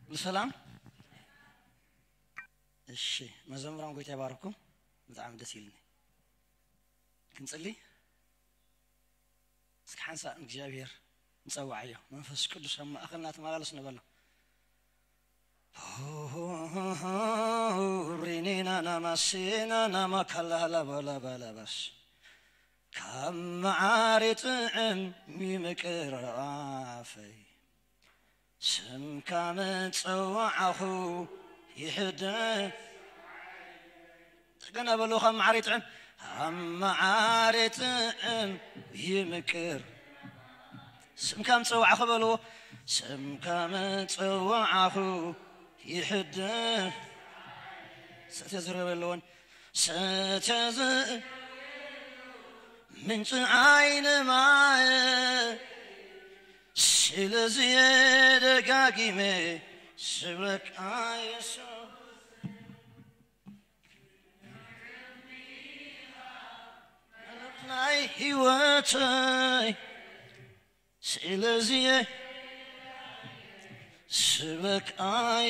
ብሰላም። እሺ፣ መዘምራን ጎይታ ይባርኩም። ብጣዕሚ ደስ ኢልኒ። ክንጽሊ። እስኪ ሓንሳእ ንእግዚኣብሔር ንጸውዓዮ። መንፈስ ቅዱስ ኣብ ማእኸልና ተመላለስ ንበሎ። ሪኔና ናማሴና ናማካላላ ባላባላባስ ካብ መዓር ጥዕም ይምቅር ኣፈይ ስምካ ምጽዋዕኹ ይሕደ። እንደገና በልዎ፣ ካብ መዓር ይጥዕም፣ ካብ መዓር ይጥዕም ይምቅር። ስምካ ምጽዋዕኹ በልዎ፣ ስምካ ምጽዋዕኹ ይሕደ። ሰተ ዝረበ ኣለዎን ሰተ ዝ-፣ ምንጪ ዓይኒ ማይ ስለዚ ደጋጊመ ስብለካ የሱስ ናይ ህይወተይ ስለዚ ስብለካ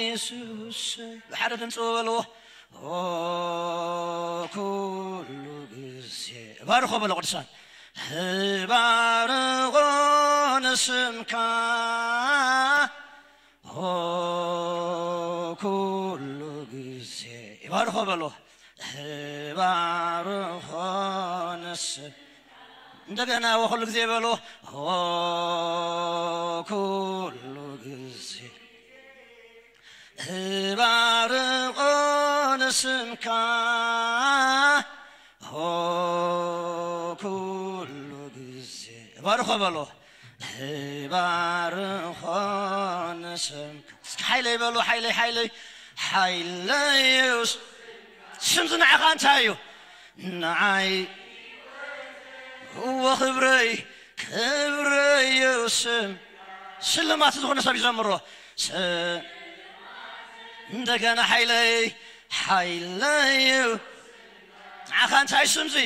የሱስ። ብሓደ ድምፂ በልዎ። ኦ ኩሉ ግዜ ባርኾ በሎ ቅዱሳን። ባርኾ ንስምካ። ኦ ኩሉ ግዜ ባርኾ በሎ። ባርኾ ንስም እንደገና ወኩሉ ግዜ በሎ። ኦ ኩሉ ግዜ እባርቆ ንስምካ። ኦ ኩሉ ግዜ እባርኾ በሎ። እባርኾ ንስምካ። እስኪ ሓይለይ በሎ። ሓይለይ፣ ሓይለይ፣ ሓይለይ እዩ። ስምዚ ንዓኻ እንታይ እዩ? ንዓይ እዎ ክብረይ፣ ክብረይ እዩ ስም። ስልማት ዝኾነ ሰብ ይዘምሮ። ስ-፣ እንደገና ሓይለይ፣ ሓይለይ እዩ። ንዓኻ እንታይ ስምዚ?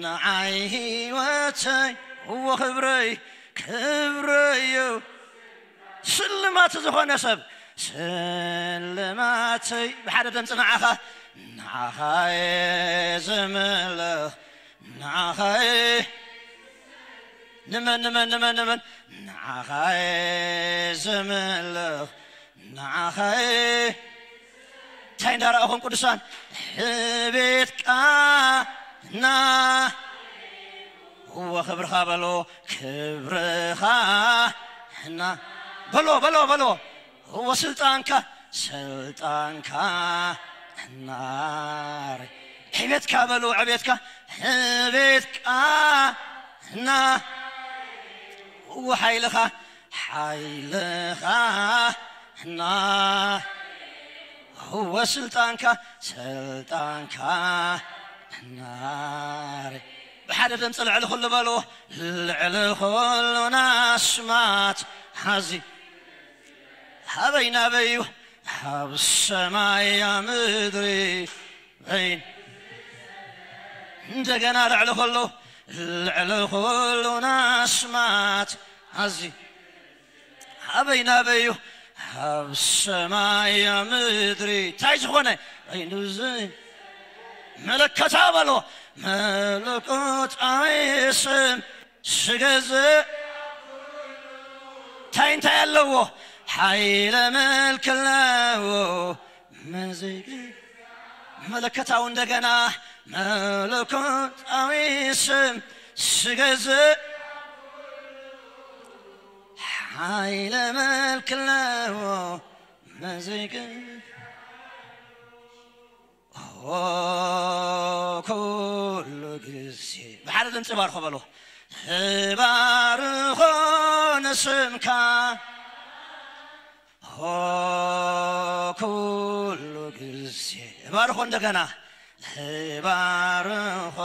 ንዓይ ህይወተይ እዎ ክብረይ፣ ክብረይ እዩ። ስልማት ዝኾነ ሰብ ስልማተይ ብሓደ ድምፂ ንዓኻ፣ ንዓኻ እየ ዝምለኽ፣ ንዓኻ እየ ንመን፣ ንመን፣ ንመን፣ ንመን? ንዓኻ እየ ዝምለኽ፣ ንዓኻ እየ እንታይ እንዳረኣኹም ቅዱሳን? ሕቤትካ ና እዎ ክብርኻ በሎ፣ ክብርኻ ና በሎ፣ በሎ፣ በሎ። እዎ ስልጣንካ፣ ስልጣንካ ናሪ። ሕቤትካ በሎ፣ ዕቤትካ፣ ሕቤትካ ና እዎ ሓይልኻ፣ ሓይልኻ ና እዎ ስልጣንካ፣ ስልጣንካ ናሪ። ብሓደ ድምፂ ልዕሊ ኩሉ በልዎ፣ ልዕሊ ኩሉ ናስማት ሓዚ ሃበይ ናበይ እዩ? ኣብ ሰማይ ኣብ ምድሪ በይን እንደገና ልዕሊ ኩሉ፣ ልዕሊ ኩሉ ናስማት ኣዚ ኣበይ ናበይ እዩ? ኣብ ሰማይ ኣብ ምድሪ እንታይ ዝኾነ በይኑ ዝ-፣ መለከታ በሎ። መለኮታዊ ስም ስገዝ እንታይ እንታይ ኣለዎ? ሓይለ መልክ ኣለዎ። መዘግ መለከታዊ እንደገና መለኮታዊ ስም ስገዝ ሓይለ መልክ ኣለዎ። መዘግ ኦ ኩሉ ግዜ ብሓደ ድምፂ ባርኾ በሎ። እባርኾ ንስምካ ኦ ኩሉ ግዜ እባርኾ እንደገና እባርኾ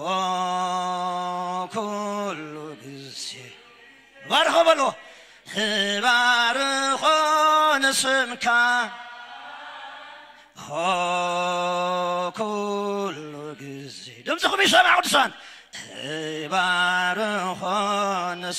ኦ ኩሉ ግዜ እባርኾ በሎ። እባርኾ ንስምካ ኦ ኩሉ ግዜ ድምፅኹም ይሰማዕ ቅዱሳን። እባርኾ ንስ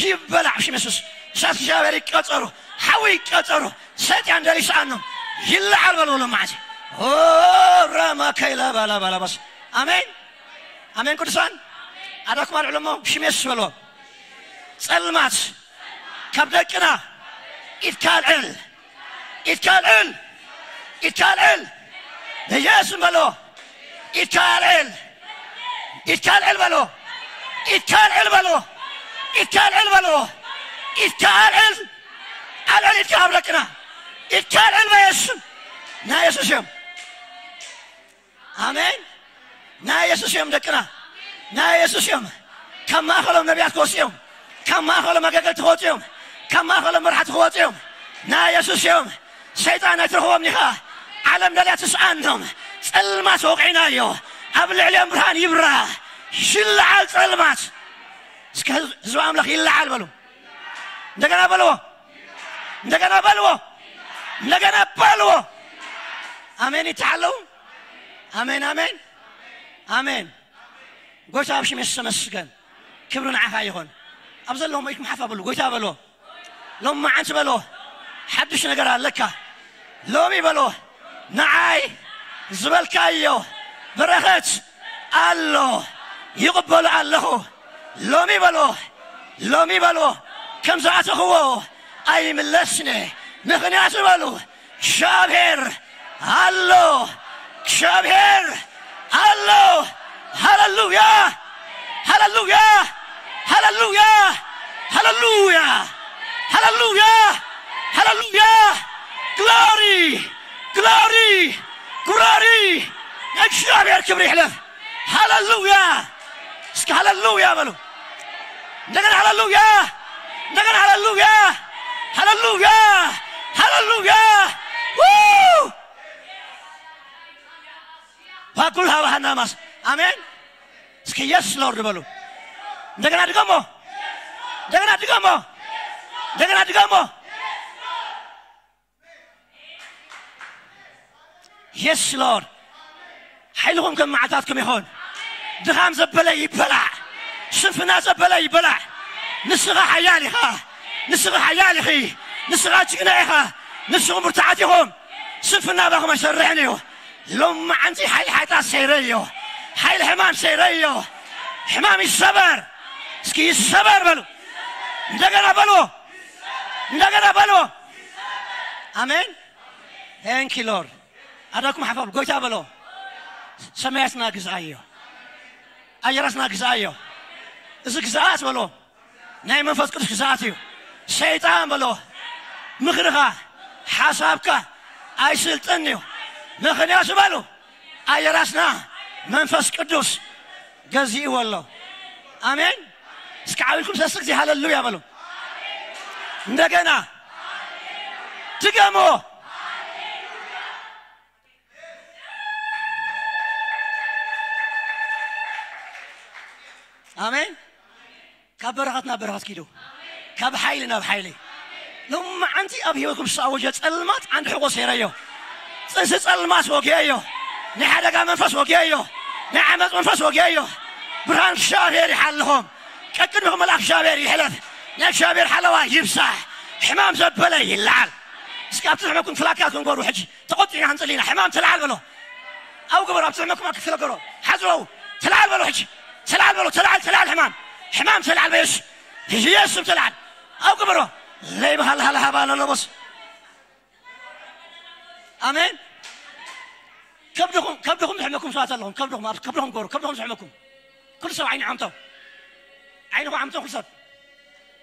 ይበላዕ ብሽም የሱስ። እሳት እግዚኣብሔር ይቀጸሩ፣ ሓዊ ይቀጸሩ። ሰይጣን ደሪ ይስኣኖም። ይለዓል በሉ በሉ መዓት። ኦ ራማ ከይላ ባላ ባላ ባስ። ኣሜን ኣሜን። ቅዱሳን ኣዳኩም ኣልዕሎ እሞ ብሽም የሱስ በልዎ። ጸልማት ካብ ደቅና ኢድካ ኣልዕል፣ ኢድካ ኣልዕል፣ ኢድካ ኣልዕል። በኢየሱስ በልዎ። ኢድካ ኣልዕል፣ ኢድካ ኣልዕል በልዎ። ኢድካ ኣልዕል በልዎ። ኢድካ ኣልዕል በልዎ። ኢድካ ኣልዕል፣ ኣልዕል ኢድካ ካብ ደቅና። ኢድካ ኣልዕል በኢየሱስ። ናይ የሱስ እዮም። ኣሜን። ናይ የሱስ እዮም ደቅና። ናይ የሱስ እዮም። ካብ ማእኸሎም ነቢያት ክወፁ እዮም። ካብ ማእኸሎም ኣገልገልቲ ክወፁ እዮም። ካብ ማእኸሎም መራሕቲ ክወፁ እዮም። ናይ የሱስ እዮም። ሰይጣን ኣይትረኽቦም ኢኻ። ዓለም ደልያ ትስኣኖም። ጸልማት ወቕዒናዮ። ኣብ ልዕሊኦም ብርሃን ይብራ። ይለዓል ጸልማት። እስከ ህዝቢ ኣምላኽ ይለዓል በሉ። እንደገና በልዎ። እንደገና በልዎ። እንደገና በልዎ። ኣሜን ይተሓለዉ። ኣሜን ኣሜን ኣሜን። ጎይታ ኣብ ሽም የሱስ ተመስገን። ክብሪ ንዓኻ ይኹን። ኣብ ዘለኹም ኢድኩም ሓፍ ኣብሉ። ጎይታ በልዎ። ሎም መዓንቲ በልዎ። ሓድሽ ነገር ኣለካ። ሎሚ በልዎ። ንዓይ ዝበልካዮ በረኸት ኣሎ። ይቕበሎ ኣለኹ። ሎሚ በልዎ። ሎሚ በልዎ። ከም ዝኣተኽዎ ኣይምለስን። ምኽንያቱ በሉ እግዚኣብሔር ኣሎ። እግዚኣብሔር ኣሎ። ሃሌሉያ ሃሌሉያ ሃሌሉያ ሃሌሉያ ሃሌሉያ ሃሌሉያ። ግሎሪ ግሎሪ ግሎሪ። ንእግዚኣብሔር ክብሪ ይሕለፍ። ሃሌሉያ። እስኪ ሃሌሉያ በሉ። እንደገና ሃሌሉያ። እንደገና ሃሌሉያ። ሃሌሉያ ሃሌሉያ። ው! ባኩል ሃባሃና ማስ። ኣሜን። እስኪ የስ ሎርድ በሉ። እንደገና ድገሞ። እንደገና ድገሞ። እንደገና ድገሞ። የስ ሎርድ። ሓይልኹም ከም መዓልታትኩም ይኹን። ድኻም ዘበለ ይበላዕ። ስንፍና ዘበለ ይበላዕ። ንስኻ ሓያል ኢኻ። ንስኻ ሓያል ኢኺ። ንስኻ ጅግና ኢኻ። ንስኹም ብርቱዓት ኢኹም። ስንፍና ኣባኹም ኣይሰርሕን እዩ። ሎም መዓንቲ ሓይሊ ሓይጣ ሰይረዮ። ሓይሊ ሕማም ሰይረዮ። ሕማም ይሰበር። እስኪ ይሰበር በሉ። እንደገና በልዎ። እንደገና በልዎ። ኣሜን። Thank you Lord። ኣዳኩም ሓፋብ ጎይታ በሎ። ሰማያትና ግዝኣዮ። ኣየራትና ግዝኣዮ። እዚ ግዝኣት በሎ። ናይ መንፈስ ቅዱስ ግዝኣት እዩ። ሰይጣን በሎ። ምኽርኻ ሓሳብካ ኣይስልጥን እዩ። ምኽንያቱ በሉ ኣየራትና መንፈስ ቅዱስ ገዚእዎ ኣሎ። ኣሜን። እስኪ ዓው ኢልኩም ሰስ ጊዜ ሃሌሉያ በሉ። እንደገና ድገሞ። ኣሜን። ካብ በረኸት ናብ በረኸት ኪዱ፣ ካብ ሓይሊ ናብ ሓይሊ። ሎማዓንቲ ኣብ ህይወትኩም ዝተኣወጀ ጸልማት ዓንዲ ሕቆ ሰይረዮ። ጽንሲ ጸልማት ወግየዮ። ናይ ሓደጋ መንፈስ ወግየዮ። ናይ ዓመፅ መንፈስ ወግየዮ። ብርሃን እግዚኣብሔር ይሓልኹም። ቀቅድሚኹም መልኣክ እግዚኣብሔር ይሕለፍ። ናይ እግዚኣብሔር ሓለዋ ይብዛሕ። ሕማም ዘበለ ይለዓል። እስኪ ኣብቲ ዝሕመኩም ፍላካት ክንገብሩ ሕጂ ተቆጢዕና ክንጽሊ ኢና። ሕማም ተለዓል በሎ። ኣብ ግበሩ፣ ኣብቲ ዝሕመኩም ኣብ ክፍለ ግበሩ። ሓዝበው። ተለዓል በሎ ሕጂ። ተለዓል በሎ። ተለዓል፣ ተለዓል ሕማም። ሕማም ተለዓል በየሱስ። የሱስ ተለዓል። ኣብ ግበሩ። ለይ በሃል ሃለ ሃባ ለለቦስ። ኣሜን። ከብድኹም፣ ከብድኹም ዝሕመኩም ሰባት ኣለኹም። ከብድኹም፣ ኣብ ከብድኹም ግበሩ። ከብድኹም ዝሕመኩም። ኩሉ ሰብ ዓይኒ ዓምቶ። ዓይንኹም ዓምቶ ኩሉ ሰብ።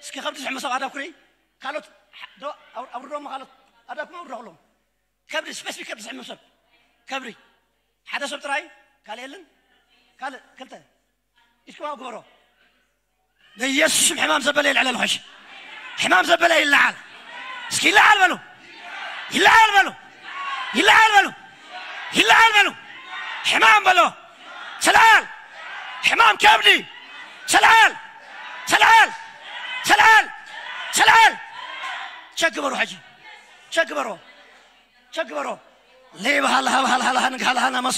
እስኪ ከብዲ ዝሕመ ሰብ ኣዳኩሪ። ካልኦት ዶ ኣውርዶም፣ ካልኦት ኣዳኩም ኣውርዶ ከብዲ ስፔሲፊክ ከብዲ ዝሕምም ሰብ። ከብዲ ሓደ ሰብ ጥራይ ካልእ የለን። ካልእ ክልተ ኢድኩም ኣብ ግበሮ። በኢየሱስ ስም ሕማም ዘበለ ይልዓል። ሕሽ ሕማም ዘበለ ይለዓል። እስኪ ይለዓል በሉ። ይለዓል በሉ። ይለዓል በሉ። ይለዓል በሉ። ሕማም በሎ። ተለዓል። ሕማም ከብዲ ተለዓል። ተለዓል። ተለዓል። ተለዓል። ቸክ ግበሩ ሕጂ። ቸክ ግበሩ። ቸግበሮ። ሌብ ሃላ ሃባ ሃላ ሃላ ሃንግ ሃላ ሃና መሲ።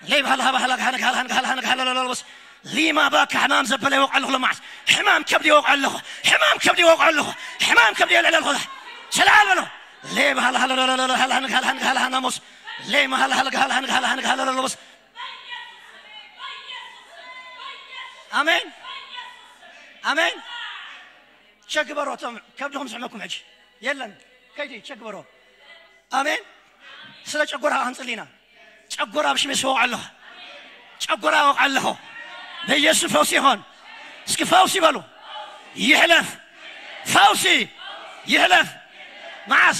ሌብ ሃላ ሃባ ሃላ ሃንግ ሃላ ሃንግ ሃላ ሃንግ ሃላ ሃላ ሃላ መሲ። ሊማ ባካ ሕማም ዘበለ ይወቕዐ ኣለኹ። ሎማዓስ ሕማም ከብዲ ይወቕዐ ኣለኹ። ሕማም ከብዲ ይወቕዐ ኣለኹ። ሕማም ከብዲ የልዕለ ኣለኹ። ሰላል በሎ። ሌብ ሃላ ሃላ ሃላ ሃላ ሃላ ሃላ ሃላ ሃላ ሃላ ሃላ ሃላ ሞስ። ሌማ ሃላ ሃላ ሃላ ሃላ ሃላ ሃላ ሃላ ሃላ ሞስ። ኣሜን። ኣሜን። ቸክ በሮ። እቶም ከብድኹም ዝሕመኩም ሕጂ የለን። ከይዲ ቸክ በሮ። ኣሜን። ስለ ጨጎራ ክንጽሊ ኢና። ጨጎራ ብሽም የስወቕ ኣለኹ። ጨጎራ ወቕ ኣለኹ። በኢየሱስ ፈውሲ ይኾን። እስኪ ፈውሲ በሉ። ይሕለፍ። ፈውሲ ይሕለፍ። መዓስ?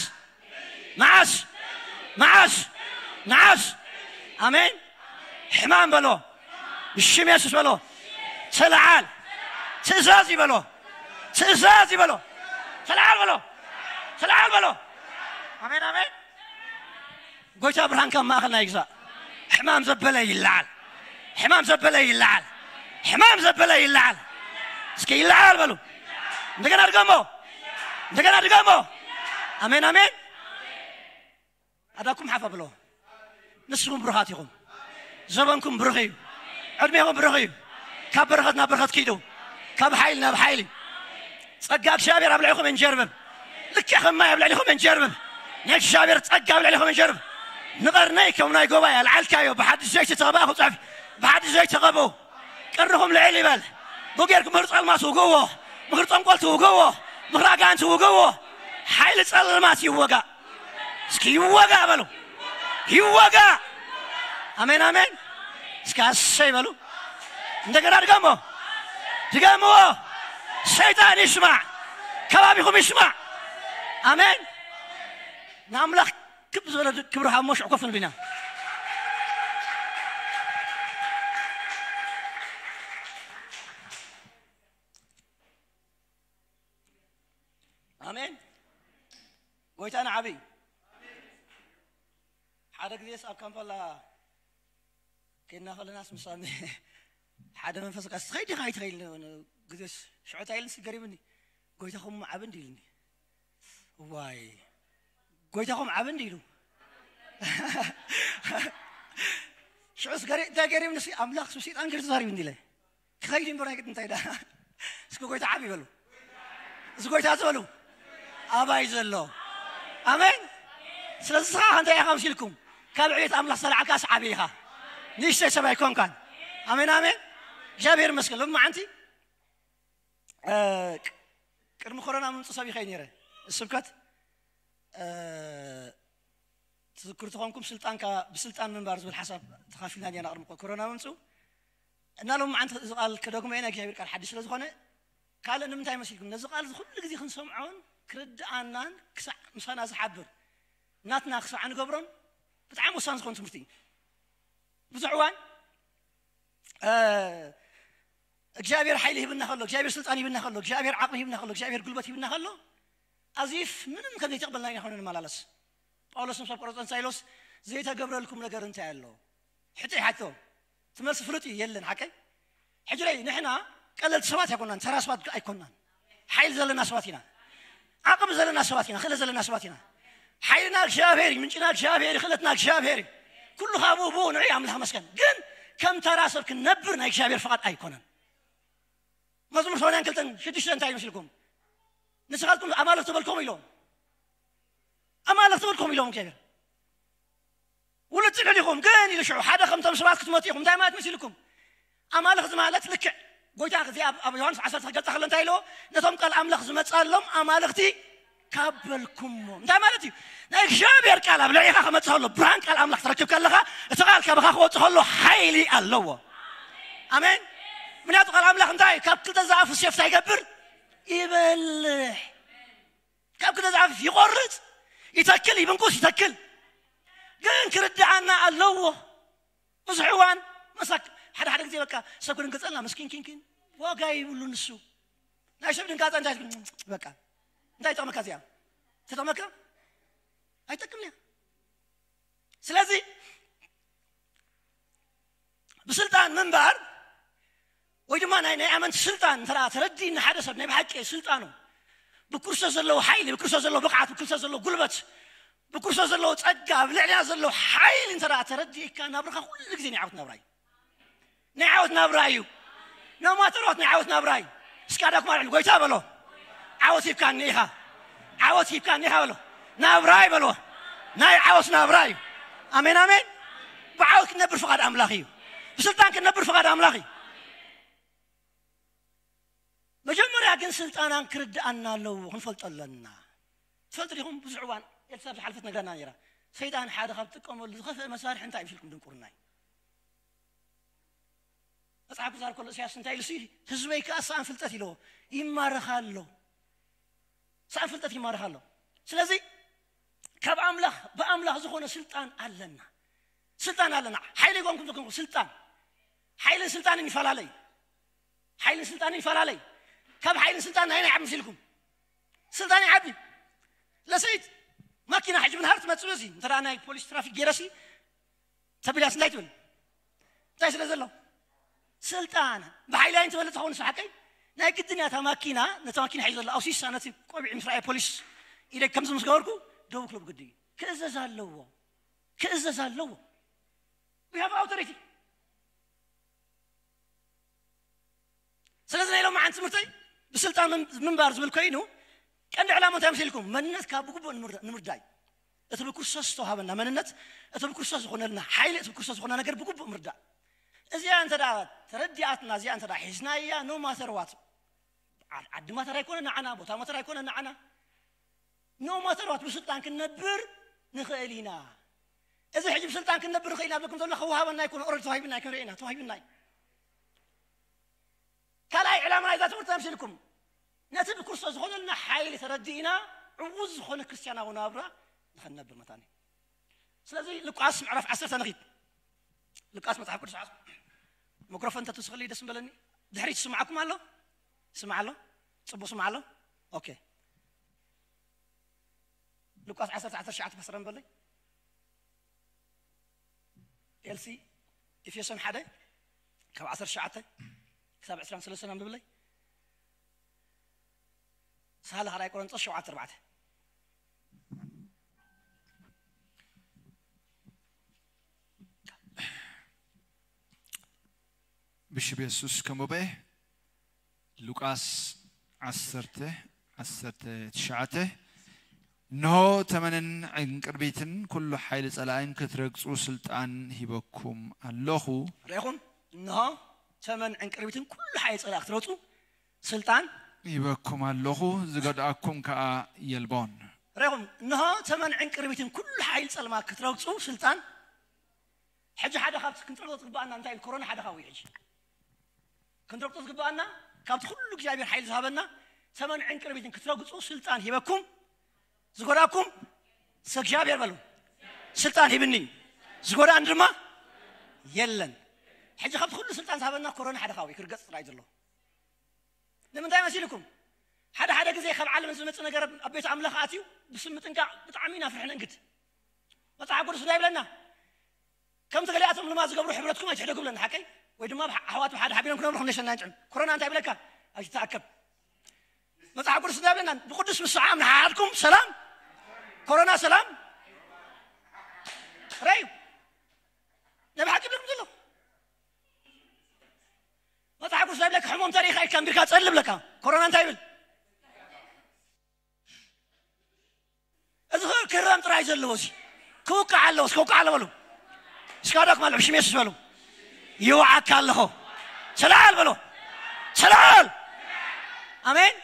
መዓስ? መዓስ? መዓስ? ኣሜን። ሕማም በሎ። ብሽም የሱስ በሎ። ተለዓል። ትእዛዝ ይበሎ። ትእዛዝ ይበሎ። ተለዓል በሎ። ተለዓል በሎ። ኣሜን፣ ኣሜን። ጎይታ ብርሃን ካብ ማእኸልና ይግዛእ። ሕማም ዘበለ ይለዓል። ሕማም ዘበለ ይለዓል። ሕማም ዘበለ ይለዓል። እስኪ ይለዓል በሉ። እንደገና ድገሞ። እንደገና ድገሞ። ኣሜን፣ ኣሜን። ኣዳኩም ሓፍ ኣብሎ። ንስኹም ብሩኻት ኢኹም። ዘበንኩም ብሩኽ እዩ። ዕድሜኹም ብሩኽ እዩ። ካብ በረኸት ናብ በረኸት ኪዱ። ካብ ሓይሊ ናብ ሓይሊ። ጸጋ እግዚኣብሔር ኣብ ልዕሊኹም እንጀርብብ። ልክዕ ከም ማይ ኣብ ልዕሊኹም እንጀርብብ። ናይ እግዚኣብሔር ጸጋ ኣብ ልዕሊኹም እንጀርብብ። ንቐርነይ ከም ናይ ጎባይ ኣልዓልካዮ፣ ብሓድሽ ዘይቲ ተቐባእኹ፣ ጽሑፍ፣ ብሓድሽ ዘይቲ ተቐብኡ። ቀርንኹም ልዕል ይበል። ብጌርኩም ምህር ጸልማት ውግእዎ። ምኽሪ ጠንቆልቲ ውግእዎ። ምኽሪ ኣጋንንቲ ውግእዎ። ሓይሊ ጸልማት ይወጋእ። እስኪ ይወጋእ በሉ። ይወጋእ። ኣሜን፣ ኣሜን። እስኪ ኣሰይ በሉ። እንደገና ድገሞ። ድገምዎ። ሰይጣን ይስማዕ። ከባቢኹም ይስማዕ። ኣሜን። ንኣምላኽ ክብ ዝበለ ክብሪ ሃሞ ሽዑ ኮፍ ንብል ኢና። ኣሜን። ጎይታና ዓብይ። ሓደ ግዜስ ኣብ ካምፓላ ከይድና ከለናስ ምሳኒ ሓደ መንፈስ ቃል፣ "ትኸይድ ዲኻ ኣይትኸይድ?" ግዜስ ሽዑ እንታይ ኢልንስ ገሪምኒ። "ጎይታኹም ዓቢ እንዲ?" ኢልኒ። "ዋይ፣ ጎይታኹም ዓቢ እንዲ?" ኢሉ። ሽዑስ ገሪ-፣ እንታይ ገሪምንስ፣ "ኣምላኽ ስብ ሰይጣን ገይሩ ተዛሪቡ እንዲ?" ኢለ። "ክኸይድ እምበር ኣይግድ እንታይ ዳ?" እስኪ ጎይታ ዓቢ በሉ። እዚ ጎይታ ዝበሉ ኣባይ ዘሎ። ኣሜን። ስለዚ ንስኻ እንታይ ኢኻ መሲልኩም? ካብ ዕቤት ኣምላኽ ዝተላዕልካስ ዓቢ ኢኻ። ንእሽተይ ሰብ ኣይኮንካን። ኣሜን፣ ኣሜን። እግዚኣብሔር ይመስገን። ሎሚ መዓንቲ፣ እ፣ ቅ-፣ ቅድሚ ኮሮና ምምፁ ሰቢኸ ነይረ። ስብከት፣ እ፣ ትዝክሩ ተኾንኩም ስልጣንካ ብስልጣን ምንባር ዝብል ሓሳብ ተኻፊልና እኒና ቅድሚ ኮሮና ምምፅኡ። እና ሎም መዓንቲ እዚ ቃል ክደግሞ እየ፣ ናይ እግዚኣብሔር ቃል ሓድሽ ስለ ዝኾነ። ካልእ ንምንታይ መሲልኩም? ነዚ ቃል እዚ ኩሉ ግዜ ክንሰምዖን ክርድኣናን ክሳዕ ምሳና ዝሓብር ናትና ክሳዕ ንገብሮን ብጣዕሚ ወሳኒ ዝኾነ ትምህርቲ እዩ። ብዙሕ እዋን፣ እ፣ እግዚኣብሔር ሓይሊ ሂብና ከሎ፣ እግዚኣብሔር ስልጣን ሂብና ከሎ፣ እግዚኣብሔር ዓቕሚ ሂብና ከሎ፣ እግዚኣብሔር ጉልበት ሂብና ከሎ፣ ኣዚፍ ምንም ከም ዘይተቕበልና ኢና ኾነ ንመላለስ። ጳውሎስ ምስ ኣብ ቆሮንቶስ እንታይ ኢሎስ፣ "ዘይተገብረልኩም ነገር እንታይ ኣሎ?" ሕቶ ይሓቶ። እቲ መልሲ ፍሉጥ እዩ፣ የለን። ሓቀይ? ሕጂ ላይ ንሕና ቀለልቲ ሰባት ኣይኮናን፣ ተራ ሰባት ኣይኮናን። ሓይሊ ዘለና ሰባት ኢና። ዓቕሚ ዘለና ሰባት ኢና፣ ክእለት ዘለና ሰባት ኢና። ሓይልና እግዚኣብሔር እዩ፣ ምንጭና እግዚኣብሔር እዩ፣ ክእለትና እግዚኣብሔር እዩ። ኩሉ ካብኡ ብኡ ንዑ ኣምላኽ መስገን። ግን ከም ተራ ሰብ ክንነብር ናይ እግዚኣብሔር ፍቓድ ኣይኮነን። መዝሙር ሰማንያን ክልተን ሽዱሽተን እንታይ ይመስልኩም? "ንስኻትኩም ኣማልኽቲ በልኩም" ኢሎም። "ኣማልኽቲ በልኩም" ኢሎም እግዚኣብሔር። "ውልድ ጽልዑ ኢኹም ግን" ኢሉ ሽዑ ሓደ ከምቶም ሰባት ክትመቱ ኢኹም። እንታይ ማለት መሲልኩም? ኣማልኽቲ ማለት ልክዕ ጎይታ እዚ ኣብ፣ ኣብ ዮሃንስ ዓሰርተ ክገልጻ ከሎ እንታይ ኢልዎ? "ነቶም ቃል ኣምላኽ ዝመጻሎም ኣማልኽቲ ካብ በልኩሞ" እንታይ ማለት እዩ? ናይ እግዚኣብሔር ቃል ኣብ ልዕሊኻ ክመጽእ ከሎ፣ ብርሃን ቃል ኣምላኽ ተረክብ ከለኻ፣ እቲ ቃል ካባኻ ክወጽእ ከሎ ሓይሊ ኣለዎ። ኣሜን። ምክንያቱ ቃል ኣምላኽ እንታይ? ካብ ክልተ ዝኣፉ ሴፍ እንታይ ይገብር? ይበልሕ። ካብ ክልተ ዝኣፉ ይቆርጽ፣ ይተክል፣ ይብንቁስ፣ ይተክል። ግን ክርድኣና ኣለዎ። ብዙሕ እዋን መሳክ-፣ ሓደ ሓደ ግዜ በቃ ሰብ ክድንገጸልና፣ ምስኪን ኪንኪን፣ ዋጋ ይብሉ ንሱ። ናይ ሰብ ድንጋጸ እንታይ ትብል? በቃ እንታይ ይጠቕመካ እዚኣ? ተጠቕመካ? ኣይጠቅምን እያ። ስለዚ ብስልጣን ምንባር ወይ ድማ ናይ፣ ናይ ኣመንቲ ስልጣን እንተ ደኣ ተረዲእና፣ ሓደ ሰብ ናይ ብሓቂ ስልጣኑ ብክርስቶስ ዘለዎ ሓይሊ፣ ብክርስቶስ ዘለዎ ብቕዓት፣ ብክርስቶስ ዘለዎ ጉልበት፣ ብክርስቶስ ዘለዎ ጸጋ፣ ኣብ ልዕሊና ዘለዎ ሓይሊ እንተ ደኣ ተረዲእካ፣ ናብራኻ ኩሉ ግዜ ናይ ዓወት ናብራ እዩ። ናይ ዓወት ናብራ እዩ። No matter what፣ ናይ ዓወት ናብራ እዩ። እስካ ዳኩም ኣልዕሉ፣ ጎይታ በሎ፣ ዓወት ሂብካኒ ኢኻ፣ ዓወት ሂብካኒ ኢኻ በሎ። ናብራ እዩ በሎ፣ ናይ ዓወት ናብራ እዩ። ኣሜን ኣሜን። ብዓወት ክንነብር ፍቓድ ኣምላኽ እዩ። ብስልጣን ክንነብር ፍቓድ ኣምላኽ እዩ። መጀመርያ ግን ስልጣናን ክርድኣና ኣለዎ፣ ክንፈልጦ ኣለና። ትፈልጡ ዲኹም? ብዙሕ እዋን ኤልሳ ዝሓለፈት ነግራና ነይራ። ሰይጣን ሓደ ካብ ዝጥቀመሉ ዝኸፍአ መሳርሒ እንታይ ይመስልኩም? ድንቁርና እዩ። መጽሓፍ ቅዱስ ከሎ ኢሳያስ እንታይ ኢሉ ሲ? ህዝበይ ከኣ ሰኣን ፍልጠት ኢልዎ ይማረኽ ኣሎ። ሰኣን ፍልጠት ይማረኽ ኣሎ። ስለዚ ካብ ኣምላኽ፣ ብኣምላኽ ዝኾነ ስልጣን ኣለና። ስልጣን ኣለና። ሓይሊ ይጎንኩም ትኮንኩ ስልጣን። ሓይልን ስልጣንን ይፈላለይ። ሓይልን ስልጣንን ይፈላለይ። ካብ ሓይልን ስልጣን ናይ ናይ ዓብ ምስልኩም ስልጣን ይዓቢ። ለሰይት ማኪና ሕጂ ብንሃር ትመጽእ በዚ እንተ ደኣ ናይ ፖሊስ ትራፊክ ገይረሲ ተቢላስ እንታይ ትብል? እንታይ ስለ ዘሎ? ስልጣን ብሓይሊ ኣይን ትበልጥ ትኸውን ሓቀይ። ናይ ግድን እያ እታ ማኪና፣ ነታ ማኪና ሒዞ ዘሎ ኣውሲሳ ነቲ ቆቢዕ ምስ ረኣየ ፖሊስ ኢደ ከምዚ ምስ ገበርኩ ደው ክሎ ብግዲ እዩ። ክእዘዝ ኣለዎ። ክእዘዝ ኣለዎ። We have authority። ስለዚ ናይ ሎማዓንቲ ትምህርተይ ብስልጣን ምን- ምንባር ዝብል ኮይኑ ቀንዲ ዕላማ እንታይ መሲልኩም? መንነት ካብ ብግቡእ ንምርዳ- ንምርዳይ፣ እቲ ብክርስቶስ ዝተዋሃበና መንነት፣ እቲ ብክርስቶስ ዝኾነልና ሓይሊ፣ እቲ ብክርስቶስ ዝኾነ ነገር ብግቡእ ምርዳእ። እዚኣ እንተ ደኣ ተረዲኣትና፣ እዚኣ እንተ ደኣ ሒዝናያ፣ no matter what፣ ዓ- ዓዲ ማተር ኣይኮነ ንዓና፣ ቦታ ማተር ኣይኮነ ንዓና፣ no matter what ብስልጣን ክንነብር ንኽእል ኢና። እዚ ሕጂ ብስልጣን ክንነብር ንኽእል ኢና ዝብለኩም ዘሎ ከወሃበና ኣይኮነ፣ ኦረዲ ተዋሂብና ኣይኮነ ኢና፣ ተዋሂብና እዩ። ካልኣይ ዕላማ ናይዛ ትምህርቲ ኣምሲልኩም ነቲ ብክርስቶስ ዝኾነልና ሓይሊ ተረዲእና ዕዉዝ ዝኾነ ክርስትያናዊ ናብራ ንኸንነብር መታኒ። ስለዚ ሉቃስ ምዕራፍ ዓሰርተ ንኺድ። ሉቃስ መጽሓፍ ቅዱስ ዓስ- ማይክሮፎን ተትስኽልይ ደስ ምበለኒ። ድሕሪት ይስማዓኩም ኣሎ? ይስማዕ ኣሎ? ጽቡቕ ስማዕ ኣሎ? ኦኬ። ሉቃስ ዓሰርተ ዓሰርተ ትሽዓተ ፓስተር ኣንበለይ። ኤልሲ፣ ኤፌሶን ሓደ ካብ ዓሰርተ ትሽዓተ ክሳብ ዕስራን ሰለስተን ኣንብብለይ። ሳለ ካልኣይ ቆሮንቶስ ሸውዓተ ኣርባዕተ። ብሽም የሱስ ከምኡ በኤ። ሉቃስ ዓሰርተ ዓሰርተ ትሽዓተ። እንሆ ተመንን ዕንቅርቢትን ኩሉ ሓይሊ ጸላእን ክትረግጹ ስልጣን ሂበኩም ኣለኹ። ርኢኹም? እንሆ ተመን ዕንቅርቢትን ኩሉ ሓይሊ ጸላእ ክትረግጹ ስልጣን ሂበኩም ኣለኹ፣ ዝገድኣኩም ከኣ የልቦን። ርኢኹም? እንሆ ተመን ዕንቅርቢትን ኩሉ ሓይሊ ጸልማት ክትረግጹ ስልጣን። ሕጂ ሓደ ካብቲ ክንረግጾ ዝግባኣና እንታይ እዩ? ኮሮና ሓደ ካብኡ እዩ። ሕጂ ክንረግጾ ዝግባኣና ካብቲ ኩሉ እግዚኣብሔር ሓይሊ ዝሃበና ተመን ዕንቅርቢትን ክትረግጹ ስልጣን ሂበኩም። ዝጎዳኩም ስ እግዚኣብሔር በሉ። ስልጣን ሂብኒ፣ ዝጎዳን ድማ የለን። ሕጂ ካብቲ ኩሉ ስልጣን ዝሃበና ኮሮና ሓደ ካብኡ እዩ ክርገጽ ጥራይ ዘሎ። ንምንታይ መሲልኩም? ሓደ ሓደ ግዜ ካብ ዓለም ዝመጽእ ነገር ኣብ ቤት ኣምላኽ ኣትዩ ብስም ምጥንቃቕ ብጣዕሚ ኢና ፍርሒ ነንግድ። መጽሓፍ ቅዱስ እንታይ ይብለና? ከምቲ ገሊኣቶም ልማድ ዝገብሩ ሕብረትኩም ኣይትሕደጉ ብለና ሓቀይ? ወይ ድማ ብሓ- ኣሕዋት ብሓደ ሓቢሮም ክነብሩ ክንደሸና ንጭም። ኮሮና እንታይ ይብለካ? ኣይትተኣከብ። መጽሓፍ ቅዱስ እንታይ ይብለና? ብቅዱስ ምስዓም ንሓድኩም ሰላም፣ ኮሮና ሰላም ረዩ። ናይ ብሓቂ ይብለኩም ዘሎ መጽሓፍ ቅዱስ እንታይ ይብለካ? ሕሞም ተሪኢኻ ኢልካ እምቢርካ ጸሊ ብለካ። ኮሮና እንታይ ይብል? እዚ ክረም ጥራይ ዘለዎ እዚ ክውቃዕ ኣለዎ። እስከ ውቃዕ ኣሎ በሉ። እስካ ዳኩም ኣሎ ብሽም የሱስ በሉ። ይውዓካ ኣለኹ። ሰላል በሎ። ሰላል። ኣሜን።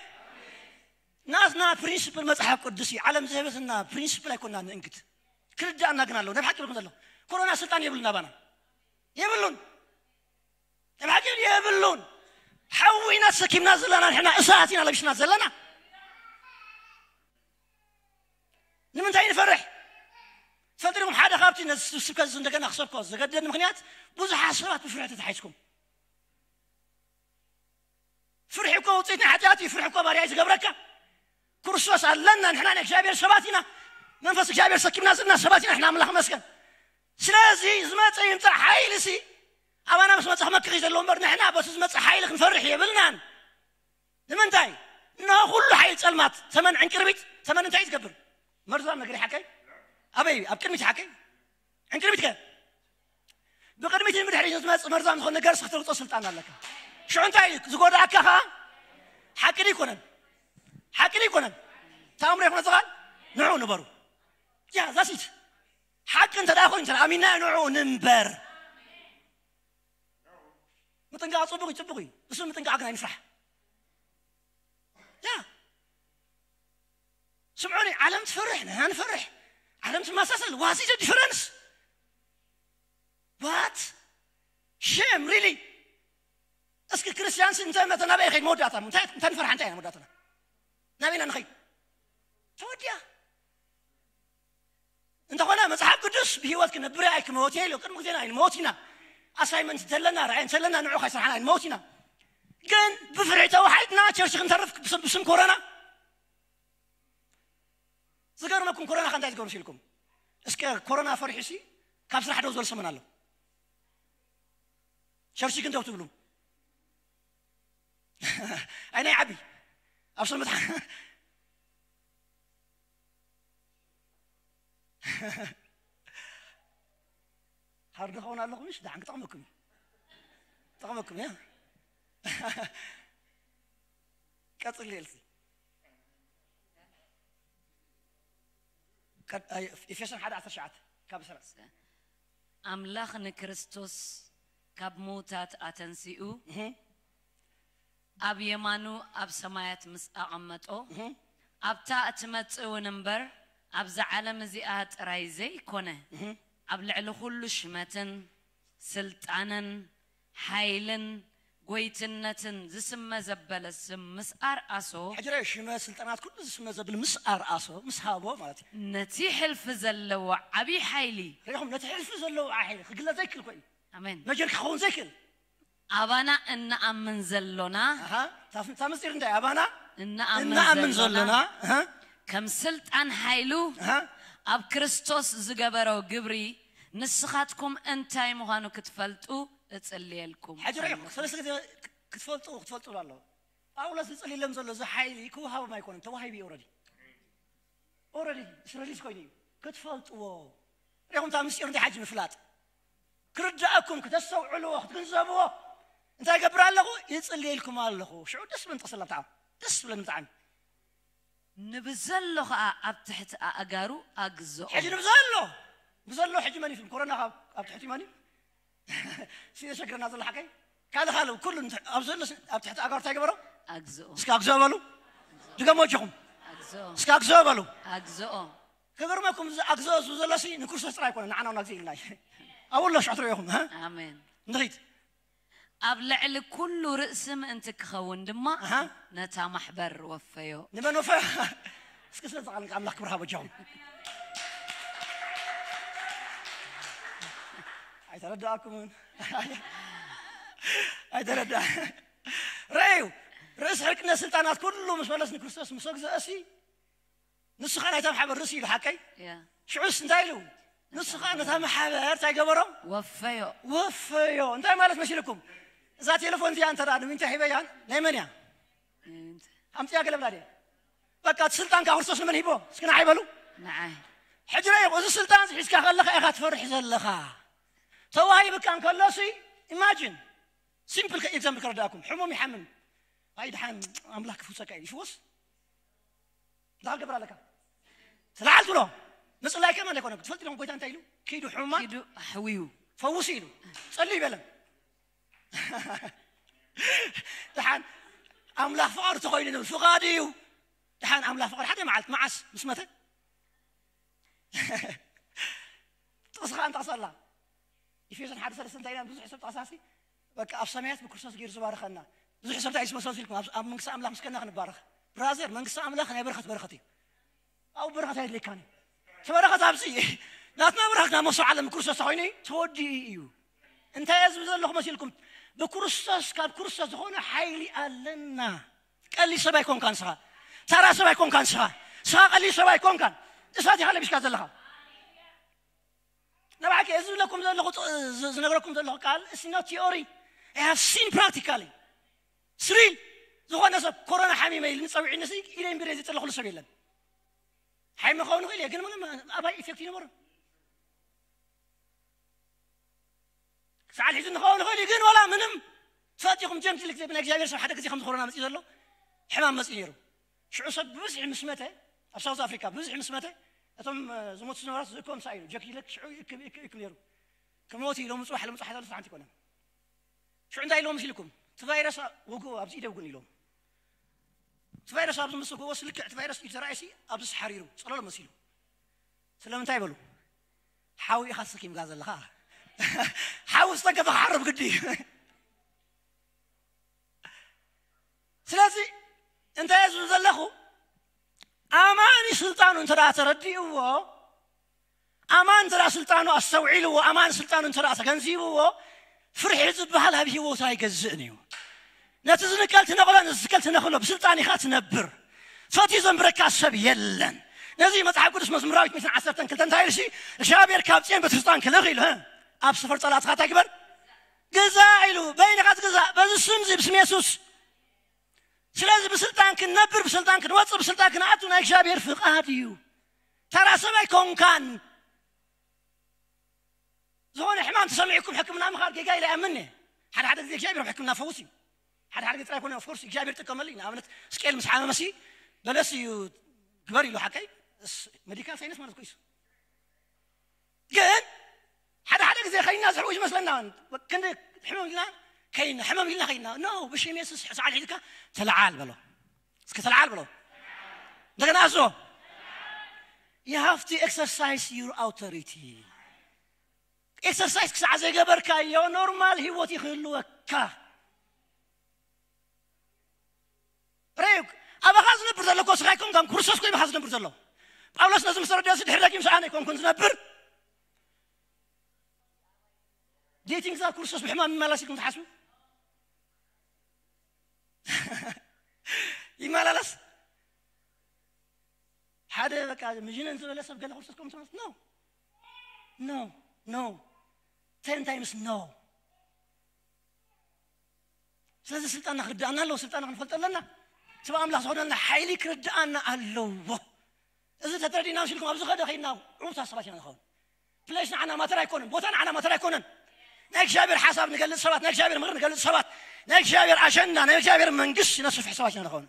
ናትና ፕሪንስፕል መጽሓፍ ቅዱስ እዩ። ዓለም ዝህበትና ፕሪንስፕል ኣይኮና ንእንግድ። ክርዳእና ግን ኣለዎ። ናይ ብሓቂ ይብልኩም ዘሎ ኮሮና ስልጣን የብሉን ኣባና። የብሉን። ናይ ብሓቂ የብሉን። ሓዊ ኢና ተሰኪምና ዘለና ንሕና፣ እሳት ኢና ለቢስና ዘለና። ንምንታይ ንፈርሕ? ትፈልጡ ዲኹም? ሓደ ካብቲ ነዚ ስብከት እዚ እንደገና ክሰብኮ ዘገደኒ ምክንያት ብዙሓት ሰባት ብፍርሒ ተታሒዝኩም። ፍርሒ እኮ ውፅኢት ናይ ሓጢኣት እዩ። ፍርሒ እኮ ባርያ እዩ ዝገብረካ። ክርስቶስ ኣለና። ንሕና ናይ እግዚኣብሔር ሰባት ኢና። መንፈስ እግዚኣብሔር ሰኪምና ዘለና ሰባት ኢና። ንሕና ኣምላኽ መስገን። ስለዚ ዝመፀ ይምፃእ ሓይሊ ሲ ኣባና ምስ መፀ ክመክኽ እዩ ዘለዎ እምበር ንሕና በሱ ዝመፀ ሓይሊ ክንፈርሕ የብልናን። ንምንታይ? እንሆ ኩሉ ሓይሊ ፀልማት ተመን ዕንቅርቢት። ተመን እንታይ እዩ ዝገብር? መርዛም ነገር ሓቀይ ኣበይ? ኣብ ቅድሚት ሓቀይ ዕንቅርቢት ከ ብቅድሚት ብድሕሪ ዝመፅእ መርዛም ዝኾነ ነገር ክትረግጾ ስልጣን ኣለካ። ሽዑ እንታይ እዩ ዝጎዳእካ? ኸዓ ሓቂ ድዩ ኣይኮነን? ሓቂ ድዩ ኣይኮነን? ተኣምሮ ይኹን ዝቓል ንዑ ንበሩ። ያ ዛሲት ሓቂ እንተ ደኣ ኮይኑ እንተ ኣሚንና ንዑ ንንበር። ምጥንቃቕ ጽቡቕ እዩ፣ ጽቡቕ እዩ። እሱ ምጥንቃቕ ግን ኣይንፍራሕ። ያ ስምዑኒ፣ ዓለም ትፈርሕ፣ ንሕና ንፈርሕ። ዓለም ትመሳሰል። ዋሲ ደ ዲፈረንስ? ዋት ሼም ሪሊ። እስኪ ክርስቲያን ሲ እንታይ መተ ናበይ ኸይድ መወዳእታ እንታይ እንታይ ንፈርሓ እንታይ ኢና መወዳእታና? ናበይና ንኸይድ? ተወዲያ። እንተኾነ መጽሓፍ ቅዱስ ብህይወት ክነብር ኣይክመወት ኢሉ ቅድሚ ግዜና ኣይንመወት ኢና። ኣሳይመንት እንተለና ራእይ እንተለና ንዑ ካይሰራሕና ኣይንመወት ኢና። ግን ብፍርሒ ተዋሓይድና ቸርች ክንተርፍ ብስም ብስም ኮሮና ዝገርመኩም ኮሮና ከ እንታይ ዝገብሩ ሲልኩም? እስከ ኮሮና ፈሪሑ ሲ ካብ ስራሕ ደው ዝበሉ ሰመን ኣሎ። ሸርሺ ግን ደው ትብሉ። ኣይ ናይ ዓቢ ኣብ ሰንበት ሃርድ ኸውን ኣለኹም። እሺ ደሓን ክጠቕመኩም እዩ። ጠቕመኩም እያ። ቀጽል ኤልሲ። ቀድ- ኣይ፣ ኤፌሶን ሓደ ዓሰርተ ትሽዓተ ካብ ሰላሳ። ኣምላኽ ንክርስቶስ ካብ ምዉታት ኣተንሲኡ እህ፣ ኣብ የማኑ ኣብ ሰማያት ምስ ኣቐመጦ እህ፣ ኣብታ እትመጽእ እውን እምበር ኣብዛ ዓለም እዚኣ ጥራይ ዘይኮነ እህ። ኣብ ልዕሊ ኩሉ ሽመትን ስልጣንን ሓይልን ጎይትነትን ዝስመ ዘበለ ስም ምስ ኣርኣሶ ሕጂ ርአ ሽመ ስልጣናት ኩሉ ዝስመ ዘብል ምስ ኣርኣሶ ምስ ሃቦ ማለት እዩ። ነቲ ሕልፊ ዘለዎ ዓብዪ ሓይሊ ሪኹም ነቲ ሕልፊ ዘለዎ ሓይሊ ክግለጽ ዘይክእል ኮይኑ ኣሜን መጀር ክኸውን ዘይክእል ኣባና እንኣምን ዘሎና ኣሃ፣ እታ እታ ምስጢር እንታይ ኣባና እንኣምን እንኣምን ዘሎና ዘሎና ኣሃ፣ ከም ስልጣን ሓይሉ ኣሃ፣ ኣብ ክርስቶስ ዝገበሮ ግብሪ ንስኻትኩም እንታይ ምዃኑ ክትፈልጡ እጽልየልኩም ሕጂ ርኢኹም ኣለኹ። ሰለስተ ግዜ ክትፈልጡ ክትፈልጡ ኣሎ። ጳውሎስ ዝጽልይሎም ዘሎ እዚ ሓይሊ ክወሃቦም ኣይኮነን ተዋሂቡ እዩ ኦረዲ ኦረዲ ስረሊስ ኮይኑ እዩ ክትፈልጥዎ ሪኹም እታ ምስጢር እንታይ ሓጂ ምፍላጥ ክርዳእኩም ክተስተውዕልዎ ክትግንዘብዎ እንታይ ገብር ኣለኹ ይጽልየልኩም ኣለኹ ሽዑ ደስ ብለን ጥቕስላ ብጣዕሚ ደስ ብለን ብጣዕሚ ንብዘሎ ኸዓ ኣብ ትሕቲ ኣእጋሩ ኣግዝኦ ሕጂ ንብዘሎ ብዘሎ ሕጂ መን እዩ ኮሮና ካብ ኣብ ትሕቲ መን እዩ ሲዘሸግረና ዘሎ ሓቀይ ካልእ ካልእ ኩሉ ንት- ኣብ ዘሎ ስ- ኣብ ትሕቲ ኣእጋሩ እንታይ ገበሮ ኣግዝኦ እስኪ ኣግዝኦ በሉ ድገሞ እጅኹም ኣግዝኦ እስኪ ኣግዝኦ በሉ ኣግዝኦ ክገርመኩም እዚ ኣግዝኦ ዝብሉ ዘሎ ሲ ንክርስቶስ ጥራይ ኣይኮነ ንዓና እውን ኣግዝእ ኢልና እዩ ኣብሎ ሽዑ ትርእኹም እ? ኣሜን ንኺድ ኣብ ልዕሊ ኩሉ ርእሲ ምእንቲ ክኸውን ድማ ኣሃ ነታ ማሕበር ወፈዮ ንመን ወፈ እስኪ ስለ ዝቃልንካ ኣምላኽ ክብርሃ በጃኹም ኣይተረዳእኩምን ኣይተረዳ ረዩ ርእሲ ሕልቅነት ስልጣናት ኩሉ ምስ መለስ ንክርስቶስ ምስ ኣግዘእሲ ንስኻ ናይታ ማሕበር ርእሲ ኢሉ ሓቀይ ሽዑስ እንታይ ኢሉ ንስኻ ነታ ማሕበር እንታይ ገበሮ ወፈዮ ወፈዮ እንታይ ማለት መሲልኩም እዛ ቴሌፎን እዚኣ እንተ ንዊንታ ሂበያ ናይ መን እያ ኣምፅያ ገለብላ ድያ በቃ እቲ ስልጣን ካብ ክርስቶስ ንመን ሂቦ እስኪ ንዓይ በሉ ንዓይ ሕጂ ረኢኹ እዚ ስልጣን እዚ ሒዝካ ከለኻ ኢኻ ትፈርሕ ዘለኻ ተዋሂብካ እንከሎሲ ኢማጂን ሲምፕል ኤግዛምፕል ከረዳእኩም ሕሙም ይሓምም ኣይ ድሓን ኣምላኽ ክፍውሰካ እዩ ይፍወስ እንታይ ክገብር ኣለካ ተላዓል ትብሎ ምፅላይ ከማን ኣይኮነ ትፈልጥ ሎም ጎይታ እንታይ ኢሉ ኪዱ ሕሙማት ኪዱ ኣሕውዩ ፈውስ ኢሉ ጸልዩ ይበለን ድሓን ኣምላኽ ፍቓዱ ተኾይኑ ንብል ፍቓዱ እዩ ድሓን ኣምላኽ ፍቓድ ሓደ መዓልቲ መዓስ ምስ መተ ጥቕሲ ከዓ ንጠቕሰላ ኢፌሶን ሓደ ሰለስተ እንታይ ኢና ብዙሕ ሰብ ጠቕሳሲ በቃ ኣብ ሰማያት ብክርስቶስ ገይሩ ዝባርኸና ብዙሕ ሰብ እንታይ ዝመስሎ ኢልኩም ኣብ ኣብ መንግስቲ ኣምላኽ ምስ ከና ክንባረኽ ብራዘር መንግስቲ ኣምላኽ ናይ በረኸት በረኸት እዩ ኣብኡ በረኸት ኣየድልየካን እዩ እቲ በረኸት ኣብዚ ናትና በረኸት ናብ መሶብ ዓለም ብክርስቶስ ተኾይኑ እዩ ተወዲኡ እዩ እንታይ እየ ዝብል ዘለኹ መሲልኩም ብክርስቶስ ካብ ክርስቶስ ዝኾነ ሓይሊ ኣለና ቀሊል ሰብ ኣይኮንካን ስኻ ታራ ሰብ ኣይኮንካን ስኻ ስኻ ቀሊል ሰብ ኣይኮንካን እሳት ኢኻ ለቢስካ ዘለኻ ንባዕከ እዚ ዝብለኩም ዘለኹ ዝነግረኩም ዘለኹ ቃል it's not theory I have seen practically it's real ዝኾነ ሰብ ኮሮና ሓሚመ ኢልኒ ፀዊዑኒ ሲ ኢለ እምቢረ ዝጥለኽሉ ሰብ የለን ሓይሚ ክኸውን ይኽእል እየ ግን ምንም ኣባይ ኢፌክት ይነበሮ ሰዓል ሒዙ ንኸውን ይኽእል እዩ ግን ዋላ ምንም ትፈልጡ ኢኹም፣ ጀምስ ኢልክ ብናይ እግዚኣብሔር ሰብ ሓደ ግዜ ከም ዝኾነና መፅዩ ዘሎ ሕማም መፅዩ ነይሩ። ሽዑ ሰብ ብብዝሒ ምስ መተ፣ ኣብ ሳውዝ ኣፍሪካ ብብዝሒ ምስ መተ፣ እቶም ዝሞቱ ዝነበራት ዝእኮም ሳኢሉ ጀኪለክ ሽዑ ይእክብ ይእክብ ይእክብ ነይሩ። ክሞት ኢሎም ምፅዋሕ ለምፅዋሕ ሓንቲ ኣይኮነን። ሽዑ እንታይ ኢሎም መሲልኩም? እቲ ቫይረስ ወግኡ ኣብዚ ኢደ ውግን ኢሎም። እቲ ቫይረስ ኣብዚ ምስ ወግዎ ስልክዕ እቲ ቫይረስ ኢድ ተራእሲ ኣብዚ ሓሪሩ ፀለሎ መሲሉ። ስለምንታይ በሉ? ሓዊ ኢኻ ተሰኪምካ ዘለኻ። ሓዊ ዝተንከፈ ክሓርብ ግዲ እዩ። ስለዚ እንታይ ዝብል ዘለኹ፣ ኣማኒ ስልጣኑ እንተ ተረዲእዎ፣ ኣማን እንተ ስልጣኑ ኣስተውዒልዎ፣ ኣማን ስልጣኑ እንተ ተገንዚብዎ፣ ፍርሒ ዝበሃል ኣብ ህይወቱ ኣይገዝእን እዩ። ነቲ ዝንቀል ትነቕሎ፣ ነቲ ዝትከል ትነኽሎ፣ ብስልጣን ኢኻ ትነብር። ፈትዩ ዘንብረካ ሰብ የለን። ነዚ መጽሓፍ ቅዱስ መዝሙራዊት ሚእትን ዓሰርተን ክልተን እንታይ ኢልሲ እግዚኣብሔር ካብ ጽዮን በቲ ስልጣን ክልኽ ኢሉ ኣብ ሰፈር ጸላእትኻ እንታይ ግበር ግዛ ኢሉ። በይንኻ ትግዛእ በዚ ስም እዚ ብስም የሱስ። ስለዚ ብስልጣን ክንነብር፣ ብስልጣን ክንወፅእ፣ ብስልጣን ክንኣቱ ናይ እግዚኣብሔር ፍቓድ እዩ። ተራ ሰብ ኣይኮንካን። ዝኾነ ሕማም ተሰሚዕኩም ሕክምና ምኻድ ጌጋ ኢለ ኣምን። ሓደ ሓደ ግዜ እግዚኣብሔር ሕክምና ፈውስ እዩ። ሓደ ሓደ ግዜ ጥራይ ኮነ ኦፍኮርስ እግዚኣብሔር ጥቀመሉ እዩ። ንኣብነት ስቄል ምስ ሓመመሲ በለስ እዩ ግበር ኢሉ ሓቀይ ሜዲካል ሳይንስ ማለት ኮይሱ ግን ሓደ ሓደ ግዜ ከይና ዝሕውሽ ይመስለና። ክንዲ ሕመም ኢልና ከይና ሕመም ኢልና ከይና ኖ ብሽም የሱስ ሰዓል ሒዝካ ተለዓል በሎ። እስኪ ተለዓል በሎ። እንደገና ኣዞ you have to exercise your authority. ኤክሰርሳይዝ ክሳዕ ዘይገበርካዮ ኖርማል ህይወት ይክህልወካ። ሬግ ኣባኻ ዝነብር ዘሎ እኮ ስኻ ኣይኮንካን፣ ክርስቶስ እኮ እዩ ብኻ ዝነብር ዘሎ። ጳውሎስ ነዚ ምስ ተረድኦ ድሕሪ ደጊም ሰኣነ ኣይኮንኩን ዝነብር። ዴቲንግ ዛ ክርስቶስ ብሕማም ይመላለስ ኢልኩም ትሓስቡ? ይመላለስ ሓደ በቃ ምዥነን ዝበለ ሰብ ገለ ክርስቶስ ከም ትመስል no no no ten times no ስለዚ ስልጣንና ክርድኣና ኣለዎ። ስልጣንና ክንፈልጦ ኣለና። ስብ ኣምላኽ ዝኾነና ሓይሊ ክርድኣና ኣለዎ። እዚ ተተረዲና ምስ ኢልኩም ኣብዚ ኸደ ኸይና ዕውታ ሰባት ኢና ንኸውን። ፕሌስ ንዓና ማተር ኣይኮነን፣ ቦታ ንዓና ማተር ኣይኮነን። ናይ እግዚኣብሔር ሓሳብ ንገልጽ ሰባት፣ ናይ እግዚኣብሔር ምኽሪ ንገልጽ ሰባት፣ ናይ እግዚኣብሔር ኣሸንዳ ናይ እግዚኣብሔር መንግስቲ ነስፍሕ ሰባት ኢና ንኸውን።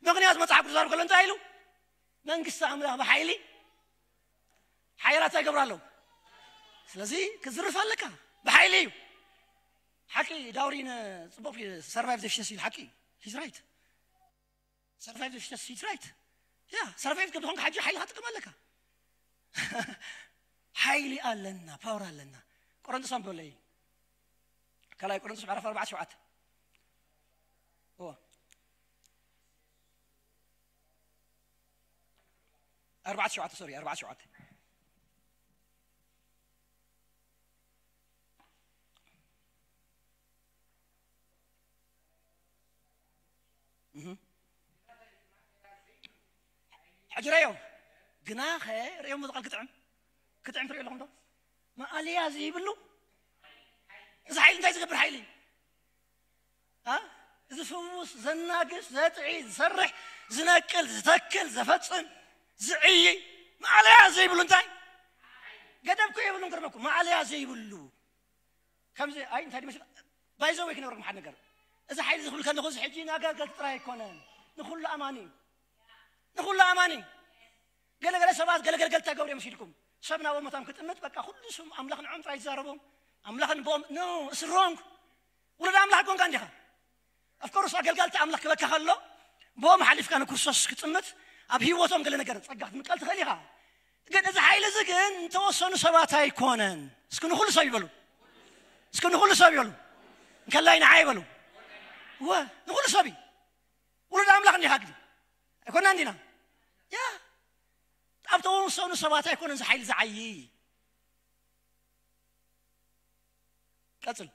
ምክንያቱ መፅሓፍ ቅዱስ ዛርብ ከሎ እንታይ ኢሉ? መንግስቲ ኣምላኽ ብሓይሊ ሓይላት ኣይገብሩ ኣለዉ። ስለዚ ክዝርፍ ኣለካ ብሓይሊ እዩ። ሓቂ ዳውሪን ጽቡቕ ሰርቫይቭ ዘፊተስ ኢሉ ሓቂ he's right. ሰርቫይቭ ዘፊተስ he's right. ያ ሰርቫይቭ ከም ዝኾንካ ሓጂ ሓይልካ ትጥቀም ኣለካ። ሓይሊ ኣለና፣ ፓወር ኣለና። ቆሮንቶስ ኣንብበለይ ካልኣይ ቆሮንቶስ ምዕራፍ ኣርባዕተ ሸውዓተ እዎ ኣርባዕተ ሸውዓተ ሶሪ ኣርባዕተ ሸውዓተ ሕጂ ረዮ ግናኸ ርእዮም ቃል ክጥዕም ክጥዕም ትሪኦ ኣለኹም ዶ ማኣልያ ዘይብሉ እዚ ሓይሊ እንታይ ዝገብር ሓይሊ ዝፍውስ ዘናግፍ ዘጥዒ ዝሰርሕ ዝነቅል ዝተክል ዘፈፅም ዝዕይ ማእለያ ዘይብሉ እንታይ ገደብ ኮ የብሉን ገርመኩም ማእለያ ዘይብሉ ከምዚ ኣይ እንታይ ድመስል ባይዘወይ ክነብረኩም ሓደ ነገር እዚ ሓይሊ ዝኽብል ከለኹ እዚ ሕጂ ንኣገልገልቲ ጥራይ ኣይኮነን ንኩሉ ኣማኒ እዩ ንኩሉ ኣማኒ እዩ ገለገለ ሰባት ገለገልገልታ ገብሩ እዮም ሲልኩም ሰብ ናብ መታም ክጥምት በቃ ኩሉ ስም ኣምላኽ ንዖም ጥራይ ዝዛረቦም ኣምላኽ ንቦም no it's wrong ውሉድ ኣምላኽ ኮንካ እንዲኻ of course ኣገልጋልቲ ኣምላኽ ክበካ ከሎ ብኦም ሓሊፍካ ንክርስቶስ ክጥምት ኣብ ህይወቶም ገለ ነገር ጸጋ ክትምቀል ትኽእል ኢኻ ግን እዚ ሓይሊ እዚ ግን እንተወሰኑ ሰባት ኣይኮነን እስኪ ንኹሉ ሰብ ይበሉ እስኪ ንኹሉ ሰብ ይበሉ እንከላይ ንዓ ይበሉ ወ ንኹሉ ሰብ እዩ ውሉድ ኣምላኽ እንዲኻ ግን ኣይኮና እንዲና ያ ኣብ ተወሰኑ ሰባት ኣይኮነን እዚ ሓይሊ ዝዓይ ቀጽል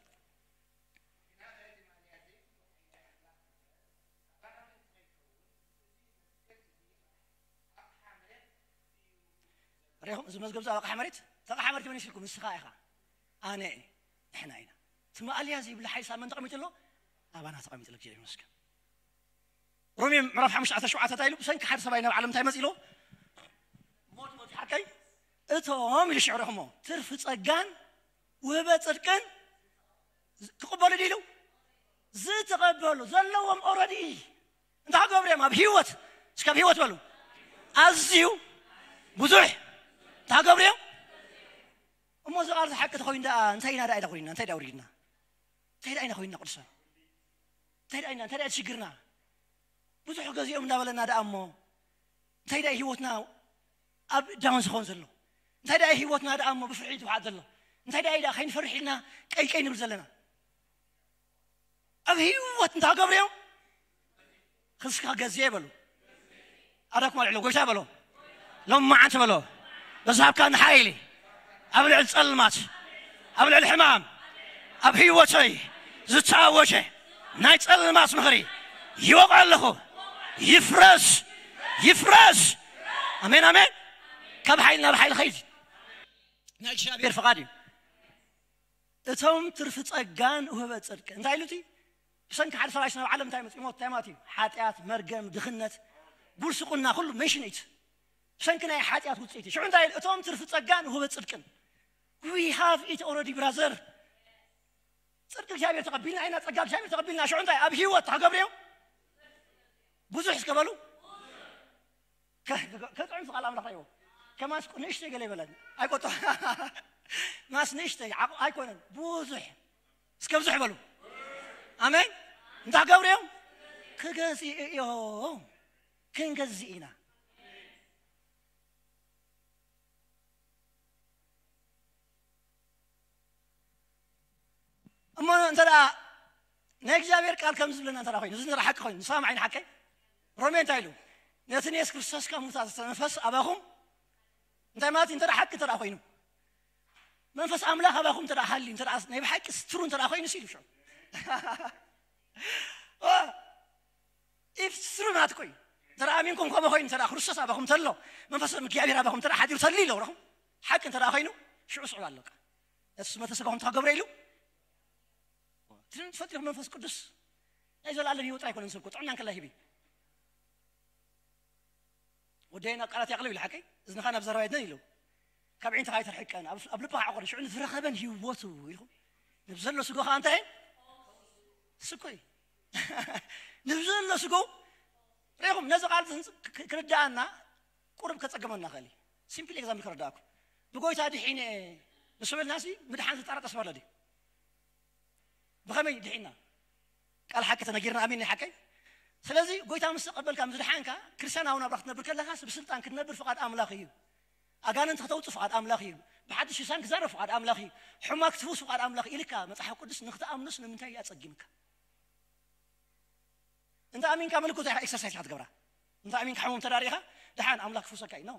ሪኹም እዚ መዝገብ ዛብ ኣቕሓ መሬት ተቕሓ መሬት መን ይስልኩም ንስኻ ኢኻ ኣነ ንሕና ኢና ትማእልያ ዘይብሉ ሓይሳ መን ተቐሚጡ ኣሎ ኣባና ተቐሚጡ ኣሎ እግዚኣብሔር ይመስገን ሮሜ ምዕራፍ ሓሙሽተ ዓሰርተ ሸውዓተ እንታይ ኢሉ ብሰንኪ ሓደ ሰብኣይ ናብ ዓለም እንታይ መፂ ኢሎ ሞት ሞት ሓቀይ እቶም ኢሉ ሽዕርኹሞ ትርፊ ፀጋን ውህበ ፅድቅን ክቕበሉ ድኢሉ ዝተቐበሉ ዘለዎም ኦረዲ እንታይ ገብርዮም ኣብ ህይወት እስከብ ህይወት በሉ ኣዝዩ ብዙሕ እንታይ ገብርዮም። እሞ እዚ ቃል ሓቂ ተኮይኑ ደኣ እንታይ ኢና ደኣ ኢና ኮይንና እንታይ ደኣ ውሪድና እንታይ ደኣ ኢና ኮይንና ቅዱሳን እንታይ ደኣ ኢና እንታይ ደኣ ሽግርና ብዙሕ ገዚኦም እንዳበለና ደኣ እሞ እንታይ ደኣ ህይወትና ኣብ ዳውን ዝኾን ዘሎ እንታይ ደኣ ህይወትና ደኣ እሞ ብፍርሒ ትውሓጥ ዘሎ እንታይ ደኣ ኢዳ ከይንፈርሕ ኢልና ቀይቀይ ንብል ዘለና ኣብ ህይወት እንታይ ገብርዮም ክስካ ገዜ በሉ ኣዳኩም ኣልዕሎ ጎይታ በሎ ሎም መዓንቲ በሎ በዛብካ ንሓይሊ ኣብ ልዕሊ ጸልማት ኣብ ልዕሊ ሕማም ኣብ ህይወተይ ዝተኣወሸ ናይ ጸልማት ምኽሪ ይወቕ ኣለኹ ይፍረስ ይፍረስ ኣሜን ኣሜን ካብ ሓይል ናብ ሓይል ኸይድ ናይ እግዚኣብሔር ፍቓድ እዩ እቶም ትርፊ ጸጋን ውህበት ጽድቂ እንታይ ኢሉ እቲ ብሰንኪ ሓደ ሰብኣይ ናብ ዓለም እንታይ መጽኡ ሞት እንታይ ማለት እዩ ሓጢኣት መርገም ድኽነት ጉልስቁና ኩሉ መንሽን ኢት ብሰንኪ ናይ ሓጢኣት ውፅኢት ሽዑ እንታይ እቶም ትርፊ ጸጋን ውህበት ጽድቅን we have it already brother ጽድቂ እግዚኣብሔር ተቐቢልና ኢና ጸጋ እግዚኣብሔር ተቐቢልና ሽዑ እንታይ ኣብ ህይወት ተገብርዮ ብዙሕ እስከ በሉ ከጥዕም ስቃል ኣምላኽ ይዎ ከማስ ንእሽተይ ገለ ይበለን ኣይቆጦ ማስ ንእሽተይ ኣይኮነን ብዙሕ እስከ ብዙሕ በሉ ኣሜን እንታይ ገብርዮም ክገዝእ እዮም ክንገዝእ ኢና እሞ እንተ ናይ እግዚኣብሔር ቃል ከም ዝብለና እንተ ኮይኑ እዚ ሓቂ ኮይኑ ንስማም ዓይኒ ሓቀይ ሮሜ እንታይ ኢሉ ነቲ ንየሱስ ክርስቶስ ካብ ሙታ ዝተመፈስ ኣባኹም እንታይ ማለት እንተ ሓቂ እንተ ኮይኑ መንፈስ ኣምላኽ ኣባኹም እንተ ሃልዩ እንተ ናይ ብሓቂ ስትሩ እንተ ኮይኑ ሲሉ ሽዑ ኢፍ ስሩ ናትኮ እዩ እንተ ኣሚንኩም ከምኡ ኮይኑ እንተ ክርስቶስ ኣባኹም ተሎ መንፈስ እግዚኣብሔር ኣባኹም እንተ ሓዲሩ ተልዩ ኢሎ ረኹም ሓቂ እንተ ኮይኑ ሽዑ ስዕብ ኣለካ ነቲ ስመተ ስጋኹም ተገብረ ኢሉ ትፈጢሩ መንፈስ ቅዱስ ናይ ዘላለም ህይወት ኣይኮነን ሰብኮ ጥዕና እንከላ ሂቢ ወደይ ናብ ቃላት ያቕልብ ኢሉ ሓቀይ እዝንኻ ናብ ዘረባ የድነን ኢሉ ካብ ዒንትኻ ኣይተርሕቀን ኣብ ልብኻ ዓቆር ሽዑ ንዝረኸበን ህይወቱ ኢልኩም ንብዘሎ ስጎኻ እንታይ ስኮይ ንብዘሎ ስጎ ሪኹም ነዚ ቃል ክርዳኣና ቁርብ ከጸገመና ኸእል ሲምፕል ኤግዛምፕል ክረዳእኩ ብጎይታ ድሒነ ንስበልና ሲ ምድሓን ዝጣራጠስ ማለት እዩ ብኸመይ ድሒና ቃል ሓቂ ተነጊርና ኣሚን ናይ ሓቀይ ስለዚ ጎይታ ምስ ተቐበልካ ምስ ድሓንካ ክርስቲያናዊ ናብራ ክትነብር ከለኻስ ብስልጣን ክትነብር ፍቓድ ኣምላኽ እዩ ኣጋንንቲ ክተውፅእ ፍቓድ ኣምላኽ እዩ ብሓድሽ ልሳን ክዛረብ ፍቓድ ኣምላኽ እዩ ሕማቅ ክትፍውስ ፍቓድ ኣምላኽ ኢልካ መፅሓፍ ቅዱስ ንክትኣምኖስ ንምንታይ እዩ ኣፀጊምካ እንተ ኣሚንካ ምልክቱ ኢኻ ኤክሰርሳይዝ ኢኻ ትገብራ እንተ ኣሚንካ ሕሙም ተዳሪኻ ድሓን ኣምላኽ ክፍውሰካ እዩ ነው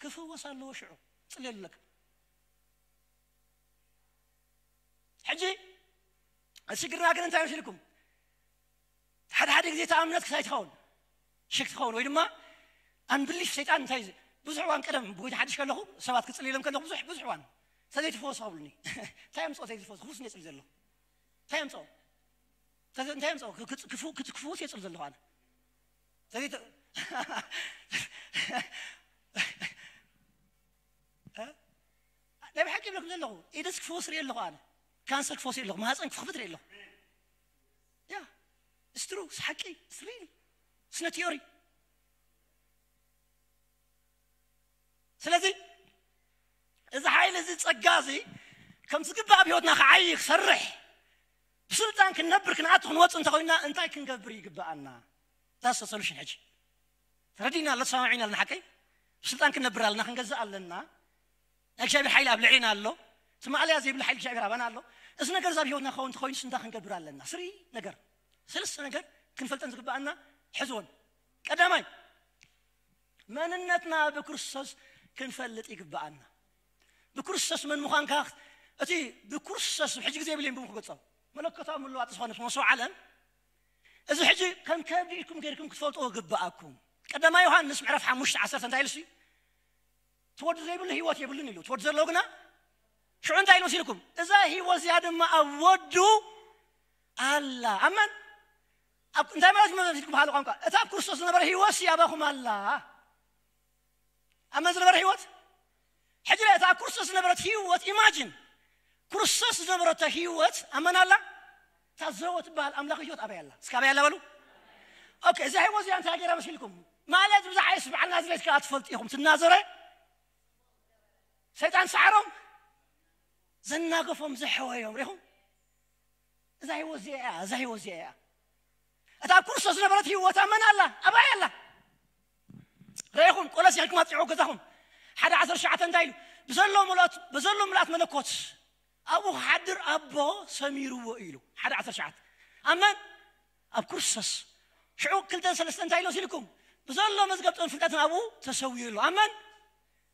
ክፍወስ ኣለዎ ሽዑ ፅልየሉ ኣለካ ሕጂ እቲ ሽግርና ግን እንታይ መሲልኩም ሓደ ሓደ ግዜ ተኣምነት ክሳይ ትኸውን ሽክ ትኸውን ወይ ድማ ኣንብሊፍ ሰይጣን እንታይ ብዙሕ እዋን ቀደም ብጎይታ ሓድሽ ከለኹ ሰባት ክፅልሎም ከለኹ ብዙሕ ብዙሕ እዋን ተዘይትፈወስ ከብሉኒ እንታይ ኣምፅኦ ተዘይትፈወስ ክፉስ ነፅል ዘሎ እንታይ ኣምፅኦ እንታይ ኣምፅኦ ክትክፉስ የፅል ዘለኹ ኣነ ናይ ብሓቂ ይብለኩም ዘለኹ ኢደስ ክፈውስ ርኢ ኣለኹ ኣነ ካንሰር ክፈውስ ኣለኹ ማህፀን ክኽፍት ርኢ ኣለኹ ያ ስትሩ ሓቂ ስሪል ስነ ቲዮሪ ስለዚ እዚ ሓይሊ እዚ ጸጋ እዚ ከም ዝግባእ ኣብ ህይወትና ክዓይ ክሰርሕ ብስልጣን ክንነብር ክንኣቱ ክንወፅእ እንተኮይንና እንታይ ክንገብር ይግብኣና that's the solution ሕጂ ተረዲእና ኣሎ ተሰማሚዕና ኣለና ሓቀይ ብስልጣን ክንነብር ኣለና ክንገዝእ ኣለና ናይ እግዚኣብሔር ሓይሊ ኣብ ልዕሊና ኣሎ እቲ ማእለያ ዘይብሉ ሓይሊ እግዚኣብሔር ኣባና ኣሎ እዚ ነገር እዚ ኣብ ህይወትና ክኸውን እንተኮይኑስ እንታይ ክንገብር ኣለና ስሪ ነገር ሰለስተ ነገር ክንፈልጠን ዝግብኣና ሕዝወን ቀዳማይ መንነትና ብክርስቶስ ክንፈልጥ ይግብኣና ብክርስቶስ መን ምዃንካ እቲ ብክርስቶስ ሕጂ ግዜ የብለይን ብምክገጾ መለኮታዊ ምልዋጥ ዝኾነ መሶ ዓለም እዚ ሕጂ ከም ከብዲ ኢልኩም ገይርኩም ክትፈልጥዎ ግብኣኩም ቀዳማ ዮሃንስ ምዕራፍ ሓሙሽተ ዓሰርተ እንታይ ኢሉሲ ትወዲ ዘይብሉ ህይወት የብሉን ኢሉ ትወዲ ዘለዎ ግና ሽዑ እንታይ ኢሉ መሲልኩም እዛ ህይወት እዚኣ ድማ ኣብ ወዱ ኣላ ኣመን እንታይ ማለት መሲልኩም ሓደ ቋንቋ እታ ኣብ ክርስቶስ ዝነበረ ህይወት ኣባኹም ኣላ ኣመን ዝነበረ ህይወት ሕጂ እታ ኣብ ክርስቶስ ዝነበረት ህይወት ኢማጂን ክርስቶስ ዝነበረቶ ህይወት ኣመን ኣላ። እታ ዘወ ትበሃል ኣምላኽ ህይወት ኣበይ ኣላ? እስከ ኣበይ ኣላ በሉ። ኦኬ፣ እዛ ህይወት እዚኣ እንታይ ገይራ መሲልኩም? ማለት ብዛዕባ የሱስ በዓል ናዝሬት ከኣ ትፈልጡ ኢኹም። ትናዘረ ሰይጣን ሰዓሮም፣ ዘናገፎም፣ ዘሕወዮም ሪኹም። እዛ ህይወት እዚኣ እያ፣ እዛ ህይወት እዚኣ እያ። እታ ኣብ ክርስቶስ ዝነበረት ህይወት ኣመን ኣላ? ኣበይ ኣላ? ረኢኹም፣ ቆሎስ ኢልኩም ኣጽንዕዎ ገዛኹም። ሓደ ዓሰርተ ትሽዓተ እንታይ ኢሉ? ብዘሎ ምልኣት፣ ብዘሎ ምልኣት መለኮት ኣብኡ ክሓድር ኣቦ ሰሚርዎ ኢሉ። ሓደ ዓሰርተ ትሽዓተ። ኣመን ኣብ ክርስቶስ። ሽዑ ክልተ ሰለስተ እንታይ ኢሉ ሲልኩም? ብዘሎ መዝገብ ጥበብን ፍልጠትን ኣብኡ ተሰዊሩ ኣሎ። ኣመን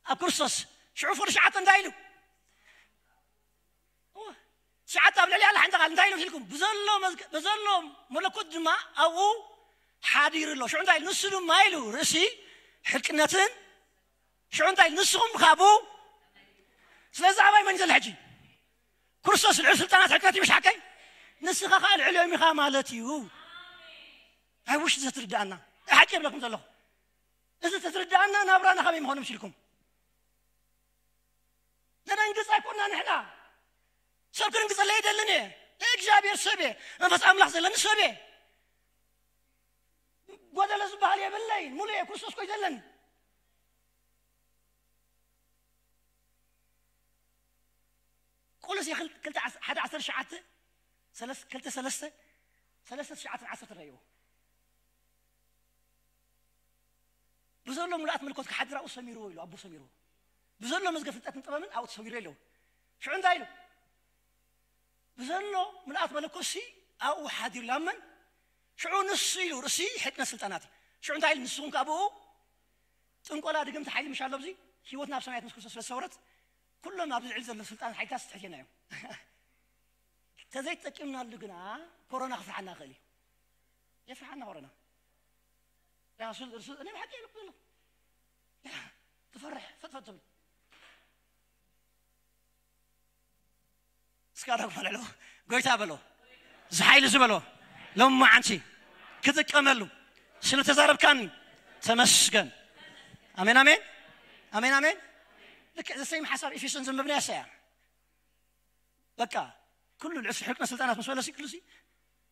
ኣብ ክርስቶስ። ሽዑ ፍቕዲ ትሽዓተ እንታይ ኢሉ? እወ፣ ትሽዓተ ኣብ ልዕሊ ኣላ ሓንቲ ቃል እንታይ ኢሉ ሲልኩም? ብዘሎ መዝገ-፣ ብዘሎ መለኮት ድማ ኣብኡ ሓዲሩ ኣሎ። ሽዑ እንታይ ኢሉ? ንሱ ድማ ኢሉ ርእሲ ሕልቅነትን፣ ሽዑ እንታይ ኢሉ? ንስኹም ካብኡ። ስለዚ ኣባይ መን እዩ ዘሎ ሕጂ? ክርስቶስ ልዑል ስልጣናት ሕልቅነት እዩ፣ ምሽ ሓቀይ? ንስኻ ኸኣ ልዕሊኦም ኢኻ ማለት እዩ። ኣይ ውሽ ዘትርዳእና። ሓቂ የብለኩም ዘለኹ። እዚ ተትርዳእና ናብራና ካበይ ምኾኑ ምሽ ኢልኩም? ነደንግጽ ኣይኮና ንሕና። ሰብ ክድንግጸለይ ኣይደልን እየ። ናይ እግዚኣብሔር ሰብ እየ። መንፈስ ኣምላኽ ዘለኒ ሰብ እየ። ጎደለ ዝበሃል የብለይን። ሙሉ እየ። ክርስቶስ ኮይ ዘለኒ። ቆሎሴ ክል-፣ ክልተ ዓስ-፣ ሓደ ዓሰርተ ትሽዓተ፣ ሰለስ-፣ ክልተ ሰለስተ፣ ሰለስተ ትሽዓተን ዓሰርተ ረእይዎ። ብዘሎ ምልኣት ምልኮት ክሓድር ኣብኡ ሰሚርዎ ኢሉ፣ ኣቦ ሰሚርዎ። ብዘሎ መዝገብ ፍልጠትን ጥበብን ኣብኡ ተሰዊሩ ኣለዎ። ሽዑ እንታይ ኢሉ? ብዘሎ ምልኣት መለኮሲ ኣብኡ ሓዲሩ ላመን፣ ሽዑ ንሱ ኢሉ ርእሲ ሕልቅነት ስልጣናት እዩ። ሽዑ እንታይ ኢሉ? ንስኹም ከኣ ብኡ ጥንቆላ፣ ድግምቲ፣ ሓይሊ ምሽ ኣሎ ኣብዚ፣ ህይወትና ኣብ ሰማያት ምስ ክርስቶስ ስለ ዝተሰወረት፣ ኩሎም ኣብዚ ልዕሊ ዘሎ ስልጣን ሓይልታት ትሕቴና እዮም። ተዘይተጠቂምናሉ ግና ኮሮና ክፍርሓና ይኽእል እዩ። የፍርሓና ኮሮና። ያ ሱል-፣ ሱል-፣ እኔ ብሓቂ እየ ዘለኹ። ያ ትፈርሕ፣ ፈጥፈጥ ትብል። እስካ ዳግማ ልዕሎ ጎይታ በሎ። እዚ ሓይሊ ዝበሎ ሎማዓንቲ ክጥቀመሉ ስለ ተዛረብካኒ ተመስገን። ኣሜን፣ ኣሜን። ኣሜን፣ ኣሜን። ልክዕ ዘሰይም ሓሳብ ኤፌሶን ዘንበብናያ እሳ እያ። በቃ ኩሉ ልዕሊ ሕልቅነ ስልጣናት ምስ በለሲ ኩሉሲ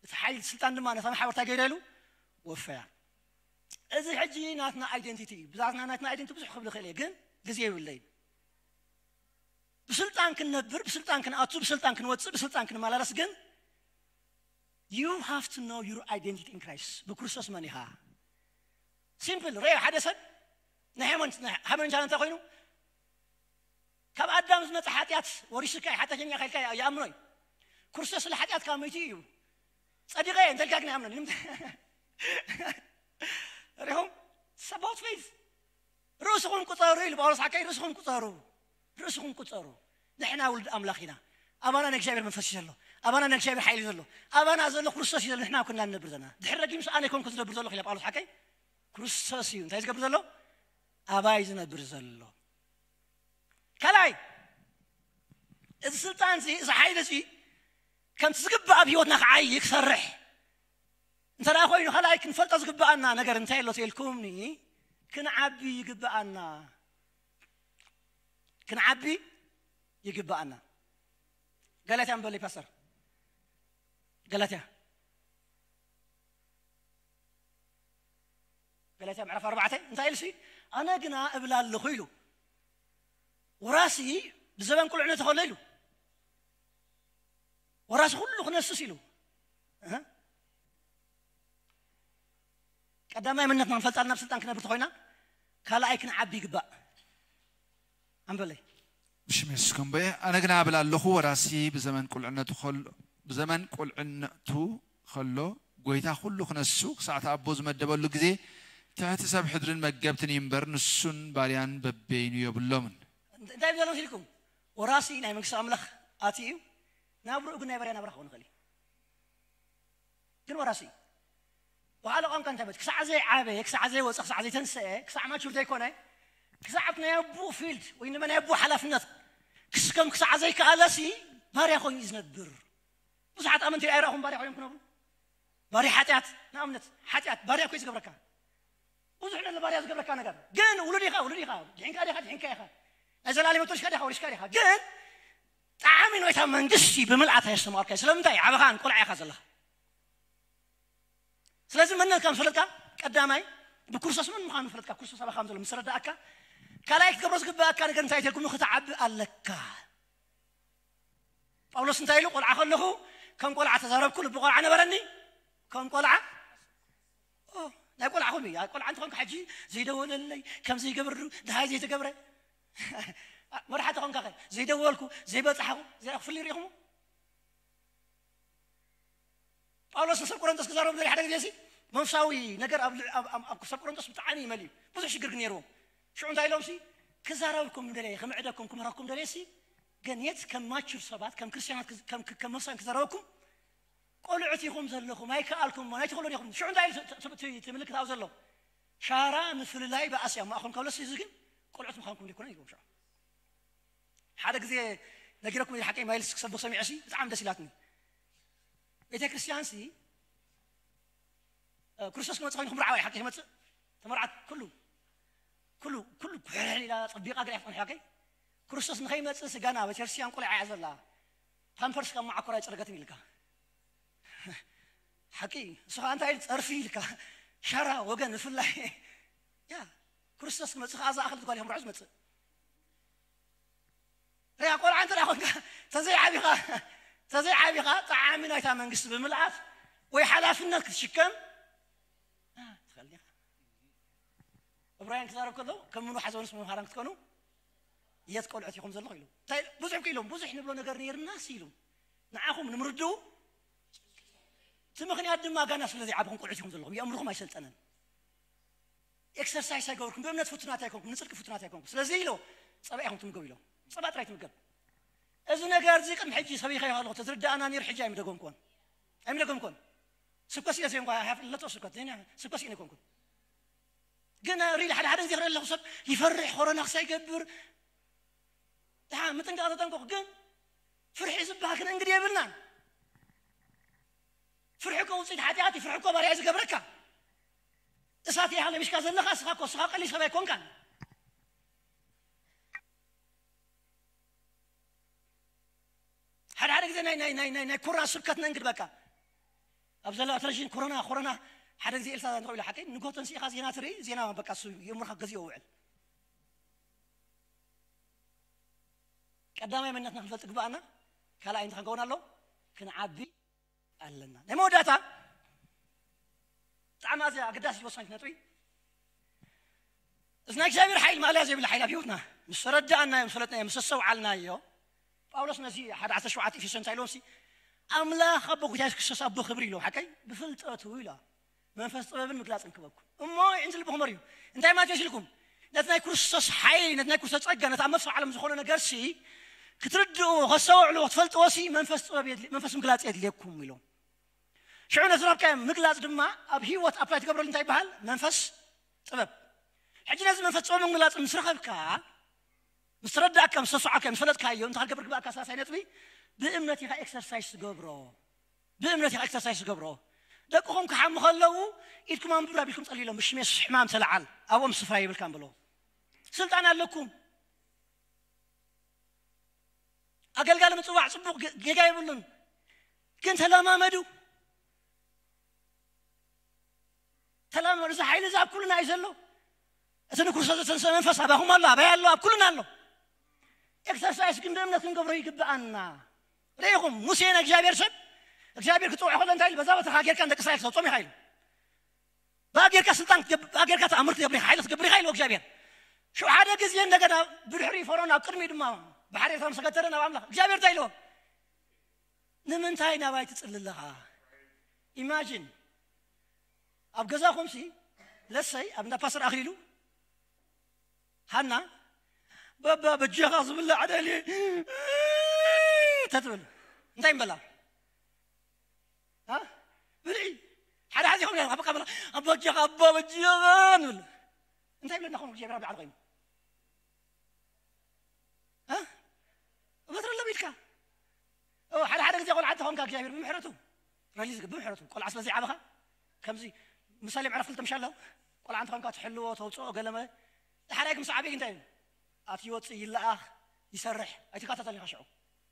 እቲ ሓይሊ ስልጣን ድማ ነታ መሓበርታ ገይረ ኢሉ ወፈያ። እዚ ሕጂ ናትና ኣይደንቲቲ እዩ። ብዛትና ናትና ኣይደንቲቲ ብዙሕ ክብል ይኽእል እየ፣ ግን ግዜ የብለይን። ብስልጣን ክንነብር፣ ብስልጣን ክንኣቱ፣ ብስልጣን ክንወፅእ፣ ብስልጣን ክንመላለስ ግን you have to know your identity in Christ። ብክርስቶስ መን ኢኻ? ሲምፕል። ሬ ሓደ ሰብ ናይ ሃይማኖት፣ ናይ ሃይማኖት እንታይ ኮይኑ ካብ ኣዳም ዝመፀ ሓጢኣት ወሪሱካ እዩ፣ ሓጢኣተኛ ኢኻ ኢልካ ይኣምኖ እዩ። ክርስቶስ ስለ ሓጢኣትካ ሞይቱ እዩ። ጸዲቐ እየ እንተልካ ግን ኣይኣምኖን። ንምንታይ? ሪኹም? It's about faith። ርእስኹም ቁጸሩ ኢሉ ጳውሎስ ሓቀይ፣ ርእስኹም ቁጸሩ። ርእስኹም ቁጸሩ። ንሕና ውሉድ ኣምላኽ ኢና። ኣባና ናይ እግዚኣብሔር መንፈስ እዩ ዘሎ። ኣባና ናይ እግዚኣብሔር ሓይሊ እዩ ዘሎ። ኣባና ዘሎ ክርስቶስ እዩ ዘሎ። ንሕና ኩና ንነብር ዘለና። ድሕሪ ረጊምስ ኣነ ኣይኮንኩ ዝነብር ዘለኹ ኢላ ጳውሎስ ሓቀይ። ክርስቶስ እዩ እንታይ ዝገብር ዘሎ? ኣባይ ዝነብር ዘሎ። ካልኣይ፣ እዚ ስልጣን እዚ፣ እዚ ሓይሊ እዚ ከምቲ ዝግባእ ኣብ ህይወትና ክዓይ ክሰርሕ እንተ ደኣ ኮይኑ፣ ካልኣይ ክንፈልጦ ዝግባኣና ነገር እንታይ ኣሎ ተልኩምኒ? ክንዓቢ ይግባኣና። ክንዓቢ ይግባኣና። ገላትያ ንበለይ ፓስተር። ገላትያ። ገላትያ ምዕራፍ ኣርባዕተ እንታይ ኢሉ ሲ? ኣነ ግና እብል ኣለኹ ኢሉ። ወራሲ ብዘበን ቁልዕነቱ ከሎ ኢሉ። ወራሲ ኩሉ ክነስስ ኢሉ። እህ? ቀዳማይ መንነትና ክንፈልጣልና ኣብ ስልጣን ክነብር ተኾይና፣ ካልኣይ ክንዓቢ ይግባእ። ኣንበለይ። ብሽም የሱስ ከምበየ፣ ኣነ ግና እብል ኣለኹ፣ ወራሲ ብዘመን ቁልዕነቱ ከሎ፣ ብዘመን ቁልዕነቱ ከሎ፣ ጎይታ ኩሉ ክነሱ፣ ክሳዕ እቲ ኣቦ ዝመደበሉ ግዜ፣ ትሕቲ ሰብ ሕድርን መገብትን እዩ እምበር፣ ንሱን ባርያን በበይኑ የብሎምን። እንት-፣ እንታይ ብዘሎ ኢልኩም? ወራሲ ናይ መንግስቲ ኣምላኽ ኣትዩ እዩ። ናብርኡ ግን ናይ ባርያ ናብራ ክኸውን ይኽእል እዩ። ግን ወራሲ እዩ። ወሃለ ቋንቋ እንታይ ማለት? ክሳዕ ዘይዓበየ፣ ክሳዕ ዘይወፀ፣ ክሳዕ ዘይተንሰአ፣ ክሳዕ ማቹር ዘይኮነ፣ ክሳዕ ኣብቲ ናይ ኣቦኡ ፊልድ ወይ ድማ ናይ ኣቦኡ ሓላፍነት ክስከም ክሳዕ ዘይከኣለሲ ባርያ ኮይኑ እዩ ዝነብር። ብዙሓት ኣመንቲ ኣይረኣኹም ባርያ ኮይኖም ክነብሩ። ባርያ ሓጢኣት፣ ንኣብነት ሓጢኣት ባርያ እኮ እዩ ዝገብረካ። ብዙሕ ነለ ባርያ ዝገብረካ ነገር። ግን ውሉድ ኢኻ፣ ውሉድ ኢኻ። ድሒንካ ዲኻ፣ ድሒንካ ኢኻ። ናይ ዘላለም ህይወት ወሪስካ ዲኻ፣ ወሪስካ ዲኻ። ግን ጣዕሚ ናይታ መንግስቲ ብምልኣት ኣየስተማሃርካን። ስለምንታይ? ዓበኻን ቆልዓ ኢኻ ዘለኻ። ስለዚ መንነት ከም ፈለጥካ፣ ቀዳማይ ብክርስቶስ መን ምዃኑ ፈለጥካ፣ ክርስቶስ ኣባኻ ከም ዘሎ ምስ ረዳእካ፣ ካልኣይ ክትገብሮ ዝግባእካ ነገር እንታይ ተልኩም? ክትዓቢ ኣለካ። ጳውሎስ እንታይ ኢሉ? ቆልዓ ከለኹ ከም ቆልዓ ተዛረብኩ፣ ልቢ ቆልዓ ነበረኒ። ከም ቆልዓ፣ ኦ፣ ናይ ቆልዓ ኹም እዩ። ቆልዓ እንተኾንካ ሕጂ ዘይደወለለይ፣ ከም ዘይገብር፣ ድሃይ ዘይተገብረ፣ መርሓ ተኾንካ ኸ ዘይደወልኩ፣ ዘይበጻሕኹ፣ ዘይኣኽፍል ርኢኹም? ጳውሎስ ንሰብ ቆሮንቶስ ክዛረቡ ዘርኢ ሓደ ግዜ ሲ መንፈሳዊ ነገር ኣብ ልዕ- ኣብ- ኣብ- ኣብ ሰብ ቆሮንቶስ ብጣዕሚ ይመልዩ፣ ብዙሕ ሽግር ግን ነይርዎም። ሽዑ እንታይ ኢሎም ሲ ክዛረብኩም ደለየ፣ ክምዕደኩም ክምህረኩም ደለየ ሲ፣ ግን የት ከም ማቹር ሰባት፣ ከም ክርስቲያናት ክዝ- ከም ከም መሳን ክዛረበኩም፣ ቆልዑት ኢኹም ዘለኹም፣ ኣይከኣልኩም፣ ኣይትኽእሉን ኢኹም። ሽዑ እንታይ ኢሉ ት- ት- ት- ትምልክት ኣብ ዘሎ ሻራ ምፍልላይ ብኣስያ ማእኹም ከብለስ እዚ ግን ቆልዑት ምዃንኩም ይኮነ ኢልዎም። ሽዑ ሓደ ግዜ ነጊረኩም ሓቂ ማይልስ ክሰብኽ ሰሚዐ ሲ ብጣዕሚ ደስ ኢላትኒ። ቤተ ክርስቲያን ሲ ክርስቶስ ክመጽእ ኮይኑ ክምርዓው ሓቂ ክመጽእ ተመርዓት ኩሉ ኩሉ ኩሉ ኩሕል ኢላ ጸቢቓ ግዳ ይፍቀን ሓቂ። ክርስቶስ ንኸይመጽእ ስጋና ቤተክርስትያን ቆልዓ እያ ዘላ። ፓምፐርስ ካብ መዓኮራ ኣይጸረገትን ኢልካ። ሓቂ። ንሱ ከዓ እንታይ ኢሉ? ጸርፊ ኢልካ። ሸራ ወገን ብፍላይ። ያ ክርስቶስ ክመጽእ ከዓ ዝኣኽል ትጓል እዮም ርዑ ዝመጽእ። ያ ቆልዓ እንተ ደኣ ኮንካ፣ ተዘይዓቢኻ፣ ተዘይዓቢኻ ጠዓሚ ናይታ መንግስቲ ብምልኣት ወይ ሓላፍነት ክትሽከም ትኽእል ዲኻ? ዕብራውያን ክዛረብ ከሎ ከም ምኑ ሓዘንስ መምሃራን ክትኮኑ የት ቆልዑት ኢኹም ዘለኹ ኢሉ። እንታይ ብዙሕ እኮ ኢሎም፣ ብዙሕ ንብሎ ነገር ነይርናስ ኢሉ። ንዓኹም ንምርድኡ እቲ ምኽንያት ድማ ጋና ስለ ዘይዓበኹም ቆልዑት ኢኹም ዘለኹም። የእምርኹም ኣይሰልጠነን። ኤክሰርሳይስ ኣይገበርኩም፣ ብእምነት ፍቱናት ኣይኮንኩም፣ ንጽድቂ ፍቱናት ኣይኮንኩም። ስለዚ ኢሎ ጸባ ኢኹም ትምገቡ ኢሎ። ጸባ ጥራይ ትምገብ። እዚ ነገር እዚ ቅድሚ ሕጂ ሰበይኸ ከለኹ ተዝርዳእና ነይሩ ሕጂ ኣይምደገምኩን። ኣይምደገምኩን። ስብከት ስኢነ ዘይኮንኩ፣ ሓፍለቶ ስብከት ዘይነ ስብከት ስኢነ ኣይኮንኩን። ግን ሪል ሓደ ሓደ ግዜ ክርኢ ኣለኹ ሰብ ይፈርሕ፣ ኮሮና ክሳይ ይገብር። ደሓ ምጥንቃቕ ተጠንቀቑ። ግን ፍርሒ ዝበሃል ክንእንግድ የብልናን። ፍርሒ እኮ ውፅኢት ሓጢኣት እዩ። ፍርሒ እኮ ባርያ እዩ ዝገብረካ። እሳት ኢኻ ለቢስካ ዘለኻ፣ እስኻ እኮ፣ እስኻ ቀሊል ሰብ ኣይኮንካን። ሓደ ሓደ ግዜ ናይ ናይ ናይ ናይ ናይ ኮሮና ስብከት ነእንግድ በቃ። ኣብ ዘለዋ ቴሌቪዥን ኮሮና ኮሮና ሓደ ግዜ ኤልሳ እንታይ ኢሉ ሓቀይ ንጎ ተንሲእኻ ዜና ትርኢ፣ ዜና በቃ እሱ የእምሮኻ ገዚኦ ውዕል። ቀዳማይ መንነትና ክንፈልጥ ግባኣና። ካልኣይ እንታይ ክንከውን ኣሎ? ክንዓቢ ኣለና። ናይ መወዳእታ ብጣዕሚ ኣዝያ ኣገዳሲ ወሳኒት ነጥቢ፣ እዚ ናይ እግዚኣብሔር ሓይል ማእለያ ዘይብላ ሓይል ኣብ ህይወትና ምስ ተረዳእናዮ፣ ምስ ፈለጥናዮ፣ ምስ ኣስተውዓልናዮ፣ ጳውሎስ ነዚ ሓደ ዓሰርተ ሸውዓተ ኤፌሶን እንታይ ኢሎም ሲ ኣምላኽ ኣቦ ጎይታ የሱስ ክርስቶስ ኣቦ ክብሪ ኢሎም ሓቀይ ብፍልጠቱ ኢሎ መንፈስ ጥበብን ምግላጽን ክበኩም እሞ ይዕንዚ ልብኹም መርዩ። እንታይ ማለት ኢልኩም? ነቲ ናይ ክርስቶስ ሓይሊ፣ ነቲ ናይ ክርስቶስ ጸጋ፣ ነቲ ኣብ መፍሰው ዓለም ዝኾነ ነገር ሲ ክትርድእዎ፣ ከስተውዕልዎ፣ ክትፈልጥዎ ሲ መንፈስ ጥበብ የድሊ-፣ መንፈስ ምግላጽ የድልየኩም ኢሎም። ሽዑ ነቲ ረብካዮ ምግላጽ ድማ ኣብ ህይወት ኣፕላይ ትገብረሉ እንታይ ይበሃል? መንፈስ ጥበብ። ሕጂ ነዚ መንፈስ ጥበብ ምግላጽ ምስ ረኸብካ፣ ምስ ተረዳእካ፣ ምስ ተስዓካ፣ ምስ ፈለጥካዮ እንታይ ክገብር ግባእካ? ሳልሳይ ነጥቢ ብእምነት ኢኻ ኤክሰርሳይስ ትገብሮ። ብእምነት ኢኻ ኤክሰርሳይስ ትገብሮ። ደቅኹም ክሓሙ ከለዉ ኢድኩም ኣንብሩ ኣቢልኩም ጸልዩ ኢሎም ብሽም የሱስ ሕማም ተለዓል ኣብኦም ስፍራ የብልካን በሎ። ስልጣን ኣለኩም። ኣገልጋሊ ምጽዋዕ ጽቡቕ ጌጋ የብሉን። ግን ተለማመዱ። ተለማመዱ። እዚ ሓይሊ እዚ ኣብ ኩልና እዩ ዘሎ። እቲ ንክርስቶስ ዘተንሰ መንፈስ ኣባኹም ኣሎ፣ ኣባይ ኣሎ፣ ኣብ ኩልና ኣሎ። ኤክሰርሳይስ ግን ብእምነት ክንገብሮ ይግብኣና። ርኢኹም ሙሴ ናይ እግዚኣብሔር ሰብ እግዚኣብሔር ክጽውዖ ከሎ እንታይ ኢሉ? በዛ በትርኻ ጌርካ ንደቂ እስራኤል ክሰብጾም ኢኻ ኢሉ። ብኣ ጌርካ ስልጣን ክትገብር፣ ብኣ ጌርካ ተኣምር ክትገብር ኢኻ፣ ሓይሊ ክትገብር ኢኻ ኢልዎ እግዚኣብሔር። ሽዑ ሓደ ግዜ እንደገና ብድሕሪ ፈርዖን ኣብ ቅድሚኡ ድማ ባሕሪ ኤርትራ ምስ ተገተረ ናብ ኣምላኽ እግዚኣብሔር እንታይ ኢልዎ? ንምንታይ ናባይ ትጽሊ ኣለኻ? ኢማጂን ኣብ ገዛኹምሲ ለሰይ ኣብ እንዳ ፓስተር ኣኽሊሉ ሃና በባ በጃኻ ዝብላዕ ደልየ ተትብል እንታይ ምበላ? ብልዒ ሓደ ሓዚ ኹም ኣብ ቀበላ ኣባ በጃኻ ኣባ በጃኻ ንብል እንታይ ብለና ኹም እግዚኣብሔር ኣብ ላዕሊ ኮይኑ በትሪ ኣለቢድካ ሓደ ሓደ ግዜ ቆልዓ እንተኾንካ እግዚኣብሔር ብምሕረቱ ረሊ ዝግብ ብምሕረቱ ቆልዓ ስለ ዘይዓበኻ ከምዚ ምሳሌ ምዕራፍ ክልተ ምሻ ኣሎ ቆልዓ እንተኾንካ ትሕልዎ ተውፅኦ ገለመ ሓዳይ ክምስ ዓብይ እንታይ እዩ ኣቲ ይወፅእ ይለኣኽ ይሰርሕ ኣይትከታተልን ኢኻ ሽዑ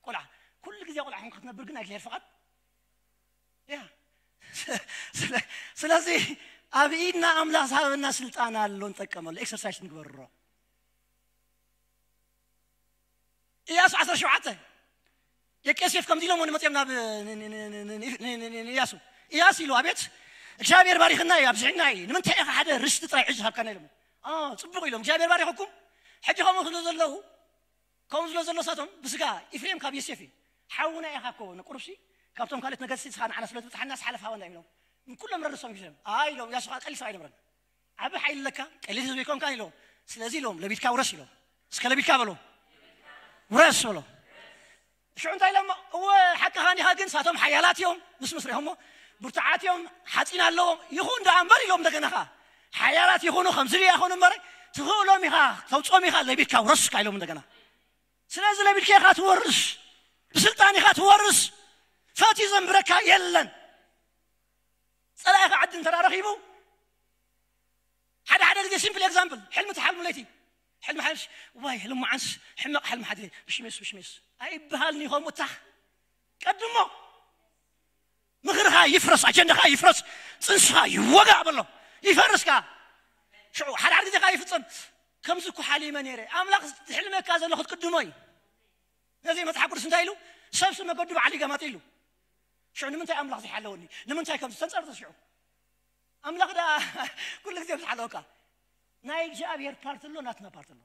ቆልዓ ኩሉ ግዜ ቆልዓ ኹን ክትነብር ግን እግዚኣብሔር ፍቓድ ያ ስለዚ ኣብ ኢድና ኣምላኽ ዝሃበና ስልጣን ኣሎ፣ ንጠቀመሉ፣ ኤክሰርሳይዝ ንግበርሮ። ኢያሱ ዓሰርተ ሸውዓተ ደቂ ዮሴፍ ከምዚ ኢሎም ንመፅኦም ናብ ኢያሱ፣ ኢያሱ ኢሉ፣ ኣቤት እግዚኣብሔር ባሪኽና እዩ ኣብዝሕና እዩ፣ ንምንታይ ኢኻ ሓደ ርስቲ ጥራይ ሕጂ ሃብካና ኢሎም። ጽቡቕ ኢሎም፣ እግዚኣብሔር ባሪኽኩም። ሕጂ ከምኡ ክብሉ ዘለዉ ከምኡ ዝብሎ ዘሎ ሳቶም ብስጋ ኢፍሬም ካብ ዮሴፍ እዩ። ሓውና ኢኻ እኮ ንቁሩብሲ ካብቶም ካልኦት ነገድሲ ስኻ ንዓና ስለ ትብጽሓና ስሓለፍ ሃበና ኢሎም። ንኩሎም ረድሶም ኢፍሬም ኣይ ኢሎም፣ ያሱ ኸዓ ቀሊል ሰብ ኣይነበረን። ዓቢ ሓይሊ ኣለካ፣ ቀሊል ህዝቢ ኣይኮንካ ኢሎም። ስለዚ ኢሎም ለቢድካ ውረስ ኢሎም። እስከ ለቢድካ በሎ ውረስ በሎ። ሽዑ እንታይ ኢሎም? እወ ሓቅኻ እንዲኻ፣ ግን ሳቶም ሓያላት እዮም ምስ ምስ ሪኦሞ ብርቱዓት እዮም፣ ሓፂን ኣለዎም። ይኹን ደኣ እምበር ኢሎም እንደገና ኸዓ ሓያላት ይኹኑ ከምዚ ድያ ይኹኑ እምበር ትኽእሎም ኢኻ፣ ተውፅኦም ኢኻ፣ ለቢድካ ውረስ ኢሎም እንደገና። ስለዚ ለቢድካ ኢኻ ትወርስ፣ ብስልጣን ኢኻ ትወርስ። ፈትዩ ዘንብረካ የለን። ፀላኢኻ ዓዲ እንተ ረኺቡ ሓደ ሓደ ግዜ ሲምፕል ኤግዛምፕል ሕልሚ ትሓልሙ ለይቲ ሕልሚ ሓልሽ ዋይ ሕልሚ መዓንስ ሕመቕ ሕልሚ ሓዲረ ብሽሜስ ብሽሜስ ኣይበሃልን እዩ። ከምኡ እታ ቀድሞ ምኽርኻ ይፍረስ፣ ኣጀንዳኻ ይፍረስ፣ ፅንስኻ ይወጋእ በሎ ይፈርስ ከዓ ሽዑ ሓደ ሓደ ግዜ ከዓ ይፍፀም። ከምዚ እኮ ሓሊመ ነይረ። ኣምላኽ ዝሕልመካ ዘሎ ክትቅድሞ እዩ። ነዚ መፅሓፍ ቅዱስ እንታይ ኢሉ? ሰብሲ መገዱ ባዕሉ ይገማጥ ኢሉ። ሽዑ ንምንታይ ኣምላኽ ዘይሓለወኒ? ንምንታይ ከምዚ ተንፀርተ ሽዑ ኣምላኽ ዳ ኩሉ ግዜ ምስ ሓለወካ ናይ እግዚኣብሔር ፓርት ኣሎ፣ ናትና ፓርት ኣሎ።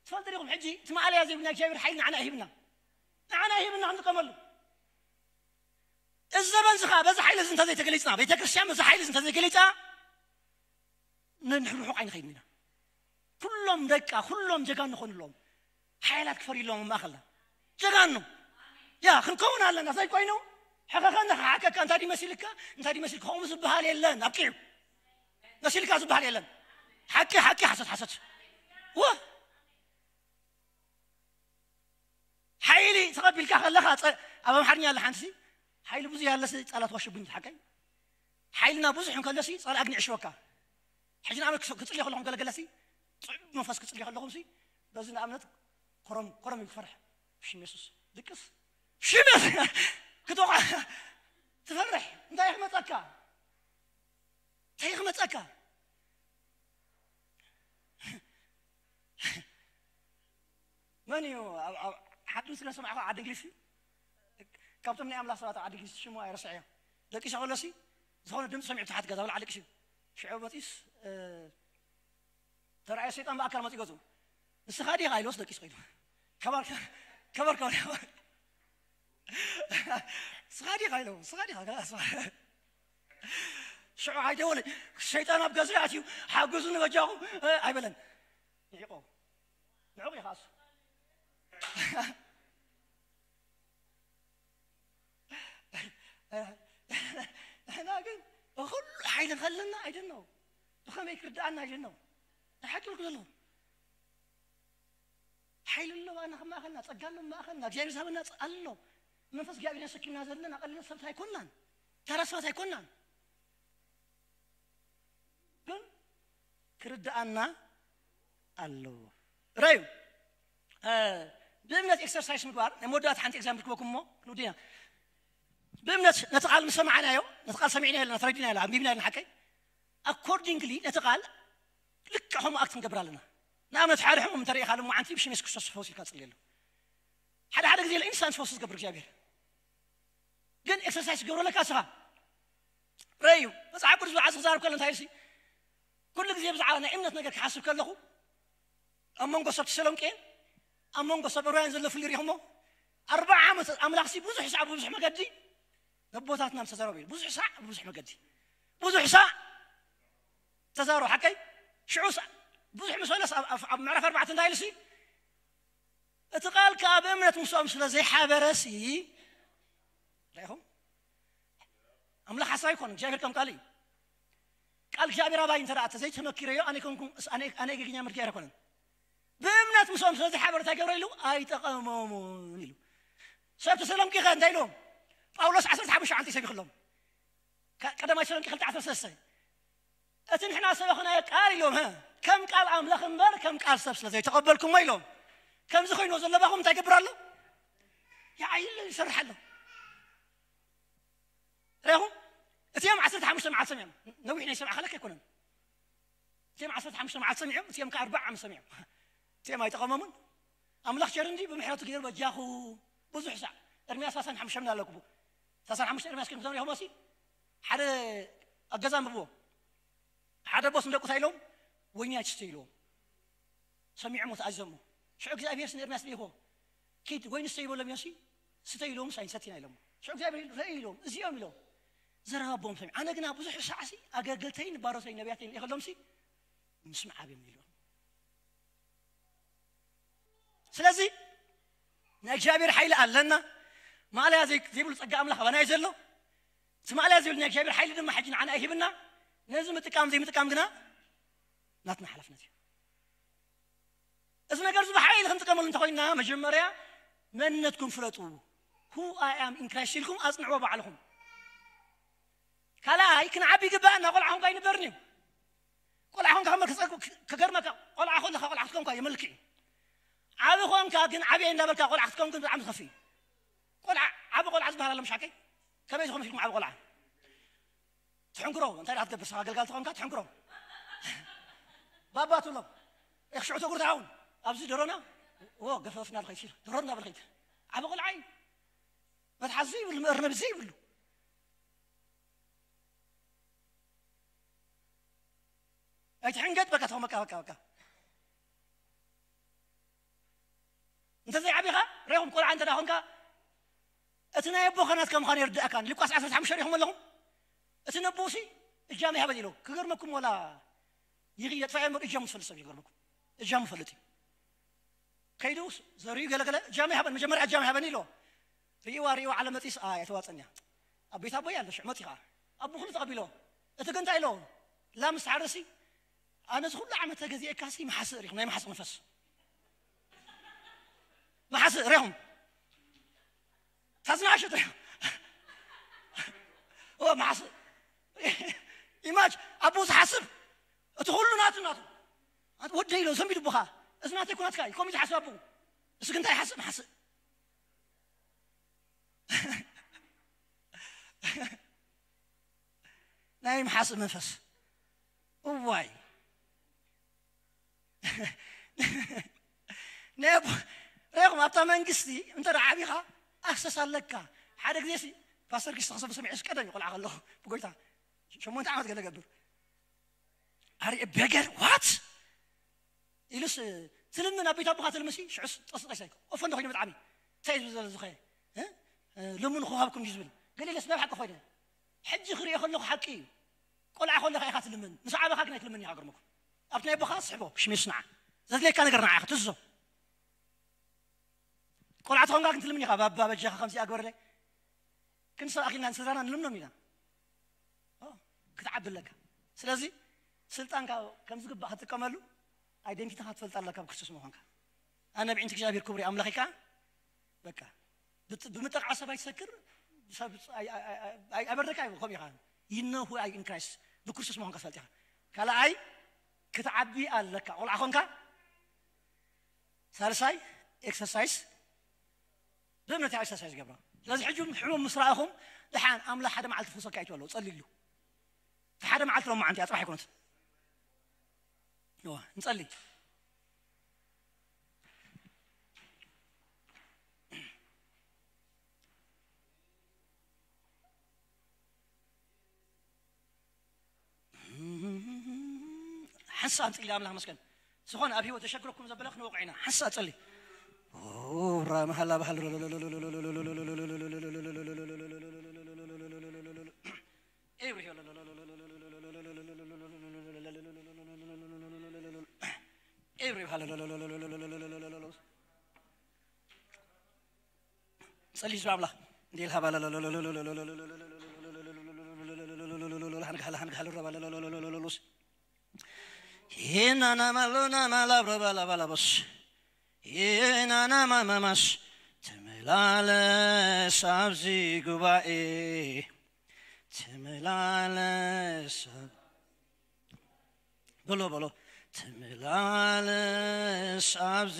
ትፈልጡ ዲኹም? ሕጂ እቲ ማእለያ ዘይብልና እግዚኣብሔር ሓይሊ ንዓና ይሂብና፣ ንዓና ይሂብና ክንጥቀመሉ። እዚ ዘበን እዚ ኸዓ በዚ ሓይሊ እዚ እንተዘይተገሊፅና፣ ቤተክርስትያን በዚ ሓይሊ እዚ እንተዘይገሊፃ ንርሑቕ ኣይንኸይድን ኢና። ኩሎም ደቃ ኩሎም ጀጋኑ ኾኑ ኣለዎም። ሓያላት ክፈርዩ ኣለዎም ኣብ ማእኸልና። ጀጋኑ ያ ክንከውን ኣለና። ዘይኮይኑ ሕኸኸ ንኽሓከካ እንታይ ድዩ መሲልካ እንታይ ድዩ መሲልካ ከምኡ ዝበሃል የለን። ኣብቂዑ መሲልካ ዝበሃል የለን። ሓቂ ሓቂ፣ ሓሰት ሓሰት። ወ ሓይሊ ተቐቢልካ ከለኻ ጸ- ኣብ ኣምሓርኛ ኣለ ሓንቲ ሓይሊ ብዙ ያለስ ጸላት ዋሽብኝ ሓቀይ ሓይልና ብዙሕ እንከለሲ ጸላእ ግን ይዕሽወካ። ሕጂ ንኣብነት ክጽ- ክጽልዮ ከለኹም ገለገለሲ ጽዑብ መንፈስ ክጽልዮ ከለኹምሲ በዚ ንኣብነት ኮረም ኮረም እዩ ክፈርሕ። ብሽም የሱስ ድቅስ ብሽም የሱስ ክትወቕዓ ትፈርሕ። እንታይ ክመጸካ እንታይ ክመጸካ? መን እዩ ኣብ- ኣብ- ሓድን ስለ ሰማዕኹ ዓዲ እንግሊዝ ካብቶም ናይ ኣምላኽ ሰባት ኣብ ዓዲ እንግሊዝ ሽሙ ኣይረስዐዮ። ደቂሰ ከሎሲ ዝኾነ ድምፂ ሰሚዑ ብታሕቲ ገዛ ብላዕሊ ደቂሱ እዩ። ሽዑ መፂስ ተረኣየ ሰይጣን ብኣካል መፂ ገፁ። ንስኻ ዲኻ ኢልዎስ ደቂሱ ከይዱ ከበር ከበር ከበር ስኻ ዲኻ ኢሎ ስኻ ዲኻ ሽዑ ኣይደወለ። ሸይጣን ኣብ ገዛ ኣትዩ ሓግዙ ንበጃኹም ኣይበለን። ይቆ ንዕቑ ይኻሱ ንሕና ግን ኩሉ ሓይሊ ከለና ኣይደነው ብኸመይ ክርድኣና ኣይደነው። ንሓቂ ልኩ ዘለኹም ሓይሊ ኣሎ ኣና ከም ማእኸልና ጸጋ ኣሎ ማእኸልና እግዚኣብሔር ዝሃበና ኣሎ። መንፈስ እግዚኣብሔር ነሰኪምና ዘለና ቀሊል ሰብት ኣይኮናን። ተራ ሰባት ኣይኮናን። ግን ክርድኣና ኣለዎ። ራዩ ብእምነት ኤክሰርሳይስ ምግባር ናይ መወዳእታ ሓንቲ ኤግዛምፕል ክበኩም እሞ ክንውዲና ብእምነት ነቲ ቃል ምሰማዕናዮ ነቲ ቃል ሰሚዕና የለና ተረዲና የለ ኣንቢብና የለና ሓቀይ ኣኮርዲንግሊ ነቲ ቃል ልክዕ ከምኡ ኣክት ንገብር ኣለና። ንኣብነት ሓደ ሕሙም እንተሪኢኻ ሎማዓንቲ ብሽም የሱስ ክርስቶስ ፈውስ ኢልካ ትጽልየሉ። ሓደ ሓደ ግዜ ኢንስታንት ፈውስ ዝገብር እግዚኣብሔር ግን ኤክሰርሳይስ ክገብረለካ ስኻ ረዩ መፅሓፍ ቅዱስ ብዓዚ ክዛረብ ከሎ እንታይ ኢልሲ ኩሉ ግዜ ብዛዕባ ናይ እምነት ነገር ክሓስብ ከለኹ ኣብ መንጎ ሰብ ተሰሎንቄን ኣብ መንጎ ሰብ ዕብራውያን ዘሎ ፍልይ ሪኹሞ ኣርባዓ ዓመት ኣምላኽሲ ብዙሕ ሳዕ ብብዙሕ መገዲ ነቦታትና ምስ ተዛረቡ እዩ ብዙሕ ሳዕ ብብዙሕ መገዲ ብዙሕ ሳዕ ተዛረቡ ሓቀይ ሽዑ ሳዕ ብዙሕ ምስ በለስ ኣብ- ኣብ ኣብ ምዕራፍ ኣርባዕተ እንታይ ኢሉሲ እቲ ቃል ከዓ ብእምነት ምስኦም ስለ ዘይሓበረሲ ሪኹም ኣምላኽ ሓሳብ ኣይኮነ እግዚኣብሔር ከም ቃል እዩ ቃል እግዚኣብሔር ኣባይ እንተ ደኣ ተዘይተመኪረዮ ኣነ ኮንኩም ኣነ ኣነ ገግኛ ምርግያ ኣይኮነን ብእምነት ምስኦም ስለ ዝሓበረ እንታይ ገብረ ኢሉ ኣይጠቐሞምን ኢሉ ሰብ ተሰሎንቄ እንታይ ኢልዎም ጳውሎስ ዓሰርተ ሓሙሽተ ዓንተ ይሰቢኽሎም ቀዳማይ ተሰሎንቄ ክልተ ዓሰርተ ሰለስተ እቲ ንሕና ሰበኽናዮ ቃል ኢሎም ከም ቃል ኣምላኽ እምበር ከም ቃል ሰብ ስለ ዘይተቐበልኩሞ ኢሎም ከምዚ ኮይንዎ ዘለባኹም እንታይ ገብር ኣሎ ይዓይል ይሰርሕ ኣሎ። ርኢኹም? እቲኦም ዓሰርተ ሓሙሽተ መዓልቲ ሰሚዖም። ነዊሕ ናይ ሰብዓ ከለክ ኣይኮነን። እቲኦም ዓሰርተ ሓሙሽተ መዓልቲ ሰሚዖም፣ እቲኦም ከኣ ኣርባዓ ዓመት ሰሚዖም። እቲኦም ኣይጠቐሞምን። ኣምላኽ ቸር እንዲ ብምሕረቱ ገይሩ በጃኹ ብዙሕ ሳዕ። ኤርምያስ ሳሳን ሓሙሽተ ኣለኩ። ሳሳን ሓሙሽተ ኤርምያስ ከም ዘሪኹም ሲ ሓደ ኣብ ገዛ ኣንብብዎ። ሓደ ቦስ እንደቁታ ኢሎም ወይኒ ኣይትስተ ኢልዎም። ሰሚዖሞ ተኣዘሞ። ሽዑ እግዚኣብሔር ስን ኤርምያስ ልኢኹ። ኪድ ወይኒ ስተ ይበሎም ዮሲ፣ ስተ ኢሎም ሳይን ሰቲና ኢሎም። ሽዑ እግዚኣብሔር ኢሉ፣ ረእ ኢሎም፣ እዚኦም ኢሎም። ዘረባቦም ሰሚዕ። ኣነ ግና ብዙሕ ሳዕሲ ኣገልገልተይን ባሮሰይ ነቢያተይን ልኢኸሎም ሲ፣ ምስማዕ ኣብዮም ኢሎም። ስለዚ ናይ እግዚኣብሔር ሓይሊ ኣለና። ማእለያ ዘይ-፣ ዘይብሉ ጸጋ ኣምላኽ ኣባና እዩ ዘሎ። እቲ ማእለያ ዘይብሉ ናይ እግዚኣብሔር ሓይሊ ድማ ሕጂ ንዓና ይሂብና። ነዚ ምጥቃም ዘይምጥቃም ግና ናትና ሓላፍነት እዩ። እዚ ነገር እዚ ብሓይሊ ክንጥቀመሉ እንተኾይንና መጀመርያ መንነትኩም ፍለጡ። Who I am in Christ ኢልኩም ኣጽንዕዎ ባዕልኹም። ካልኣይ ክንዓቢ ይግባእ። እና ቆልዓ ኾንካ ኣይንበርን እዩ። ቆልዓ ኾንካ ከመ-፣ ክጸ-፣ ክገርመካ፣ ቆልዓ ከለኻ ቆልዓ ክትከውን እኳ የመልክ እዩ። ዓቢ ኾንካ ግን ዓብየ እንዳበልካ ቆልዓ ክትከውን ግን ብጣዕሚ ዝኸፍእ እዩ። ቆልዓ፣ ዓቢ ቆልዓ ዝበሃል ኣሎ ምሻከይ? ከመይ ዝኾነ ፊልም ዓቢ ቆልዓ? ትሕንግሮ፣ እንታይ ደኣ ትገብር? ስኻ ኣገልጋሊ ተኾንካ ትሕንግሮ። ባባ ትብሎ። እኽ ሽዑ ተጉር ትኸውን። ኣብዚ ደሮና፣ ዎ፣ ገፈፍና ልኸይድ፣ ደሮና ብልኸይድ። ዓቢ ቆልዓ እዩ። መትሓዚ ዘይብሉ፣ መእርነቢ ዘይብሉ። ኣይትሕንገጥ፣ በቃ፣ ተኾ-፣ በቃ፣ በቃ፣ በቃ። እንተ ዘይዓቢኻ፣ ሬኹም ቆልዓ እንተ ደኣ ኾንካ፣ እቲ ናይ ኣቦኻ ናትካ ምዃኑ የርድኣካን። ሉቃስ ዓሰርተ ሓሙሽተ ሪኹም ኣለኹም? እቲ ነቦሲ እጃም ይሃበን ኢሎ። ክገርመኩም ወላ ይኺ የጥፋ እምበር እጃሙ ዝፈልጥ ሰብ ይገርመኩም። እጃሙ ይፈልጥ እዩ። ከይዱ ዘርዩ ገለገለ፣ እጃም ይሃበን፣ መጀመርያ እጃም ይሃበን ኢሎ። ሪእዋ፣ ሪእዋ ዓለም መጺስ፣ ኣይ፣ ኣይተዋጸን እያ። ኣብ ቤት ኣቦይ ኣለ፣ ሽዑ መጺ ኸዓ። ኣቦ ኩሉ ተቐቢሎ። እቲ ግን እንታይ ኢሎ? ላም ምስ ተሓረሲ፣ ኣነ እዚ ኩሉ ዓመት ተገዚኤካሲ መሓስእ ሪኹም፣ ናይ መሓስእ መንፈስ። መሓስእ ሪኹም። ታዝናሸት ሪኹም። ኦ፣ መሓስእ። ኢማጅ፣ ኣቦ ዝሓስብ፣ እቲ ኩሉ ናቱ፣ ናቱ። ኣንተ ወደይ ኢሎ፣ ዘንቢዱ ኣቦኻ። እዚ ናተይ ኩናትካ እዩ፣ ከምኡ ዝሓስብ ኣቦ። እዚ ግን እንታይ ይሓስብ? መሓስእ። ናይ ምሓስእ መንፈስ። እዋይ። ናይ ኣቦ-፣ ሬኹም ኣብታ መንግስቲ እንተ ደኣ ዓቢኻ ኣክሰስ ኣለካ። ሓደ ግዜ ሲ ፓስተር ጊስ ተኸሰቡ ሰሚዐ፣ ስ ቀደም እዩ ቆልዓ ከለኹ ብጎይታ ሸሞንተ ዓመት ገለ ገብር። ኣሪ ቤገር ዋት ኢሉስ ትልምን ኣብ ቤት ኣቦኻ ትልምሲ ሽዑስ ጠስጠስ ኣይኮ። ኦፈ እንዶ ኮይኑ ብጣዕሚ እንታይ እዩ ዝብል ዝኸ? እ? እ፣ ልምኑ ክወሃብኩም እዩ ዝብል። ገሊለስ ናብ ሓቂ ኮይነ። ሕጂ ክሪኦ ከለኹ ሓቂ እዩ። ቆልዓ ከለኻ ኢኻ ትልምን። ምስ ዓበኻ ግን ኣይትልምን ኢኻ፣ ገርመኩም። ኣብቲ ናይ ኣቦኻ ስሕቦ፣ ሽሜስ ንዓ። ዘድልየካ ነገር ንዓ ኢኻ ትእዝዞ። ቆልዓ ተኾንካ ግን ትልምን ኢኻ፣ "ባባ በጃኻ ከምዚ ኣግበረለይ." ክንሰብኣኽ ኢልና ንስድራና ንልምኖም ኢና። ኦ፣ ክትዓቢ ኣለካ። ስለዚ ስልጣንካ ከም ዝግባእ ክትጥቀመሉ፣ ኣይደንቲቲኻ ክትፈልጥ ኣለካ ኣብ ክርስቶስ ምዃንካ። ኣነ ብዕንቲ እግዚኣብሔር ክብሪ ኣምላኽ ኢካ፣ በቃ፣ ብት-፣ ብምጥቕዓ ሰብ ኣይትሰክር፣ ሰብ ኣይ-፣ ኣይ-፣ ኣይ-፣ ኣይ-፣ ኣይበርደካ ይብል፣ ከምኡ ኢኻ። You know who I in Christ፣ ብክርስቶስ ምዃንካ ትፈልጥ ኢኻ። ካልኣይ፣ ክትዓቢ ኣለካ። ቆልዓ ኾንካ፣ ሳልሳይ፣ ኤክሰርሳይስ፣ ብእምነት ኤክሰርሳይስ ገብራ። ስለዚ ሕጂ ሕሙም ምስ ረኣኹም፣ ደሓን ኣምላኽ ሓደ መዓልቲ ክፍውሰካ እዩ ትበሎ፣ ጸልይሉ። እቲ ሓደ መዓልቲ ሎማዓንቲ እያ፣ ጽባሕ ኣይኮነትን። እዋ፣ ንጸሊ። ሓንሳእ ንጽሊ፣ ኣምላኽ መስገን። ዝኾነ ኣብ ህይወት ዘሸግረኩም ዘበለ ክንወቕዕ ኢና። ሓንሳእ ጸሊ። ኦ፣ ራመሃላ ባህል። ኤብሪ። ኤብሪ። ጸሊ ህዝቢ ኣምላኽ። እንዴል ሃባላ። ሃንግሃላ፣ ሃንግሃላ፣ ረባላ። ይናናማሎናማላብረባላባላቦስ። ይናናማማማስ። ትመላለስ ኣብዚ ጉባኤ። ትመላለስ ኣብ-፣ በሎ፣ በሎ። ትመላለስ ኣብዚ።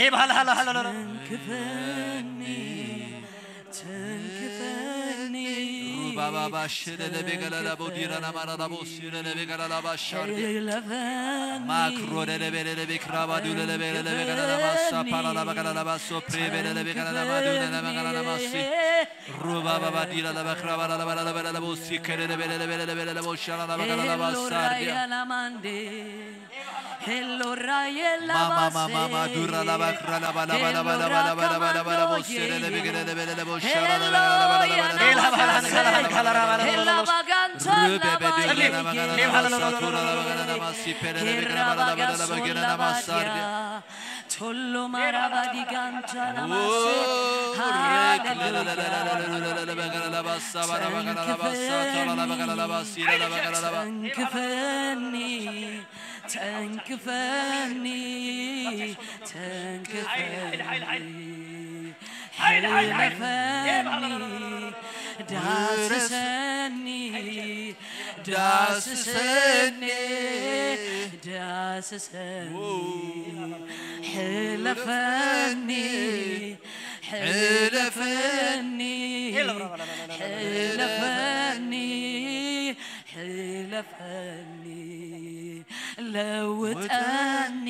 ሌባ ሃላ ሃላ ሃላ ሃላ። ተንክፈኒ ተንክፈኒ ሩባባባ ሽለለቤ ገለለቦ ዲረና ማራላቦ ሲረለቤ ገለላባ ሻርዴ ለፈኒ ማክሮ ለለቤ ለለቤ ክራባዱ ለለቤ ለለቤ ገለለባሳ ፓራላባ ገለለባሶ ፕሬቤ ለለቤ ገለለባዱ ለለቤ ገለለባሲ ሩባባባ ዲረለበ ክራባላባ ለለቤ ለለቦ ሲከ ለለቤ ለለቤ ለለቤ ለለቦ ሻራላባ ገለለባሳ ዲያ ሄሎራየላማንዴ ሄሎራየላ ማማ ማማ ማዱራ ላባ ክራ ላባ ላባ ላባ ላባ ላባ ላባ ላባ ለቦ ሴ ለለቤ ገለለቤ ለለቦ ሻራላባ ገለለባ ለለቤ ቶሎ ማራባዲ ጋንቻ ናማሴ ሃሌሉያ ተንክፈኒ ተንክፈኒ፣ ተንክፈኒ፣ ሓይል፣ ሓይል፣ ሓይል፣ ሓይል። ሕለፈኒ፣ ዳስሰኒ፣ ዳስሰኒ፣ ዳስሰኒ፣ ሕለፈኒ፣ ሕለፈኒ፣ ሕለፈኒ፣ ሕለፈኒ፣ ለውጠኒ፣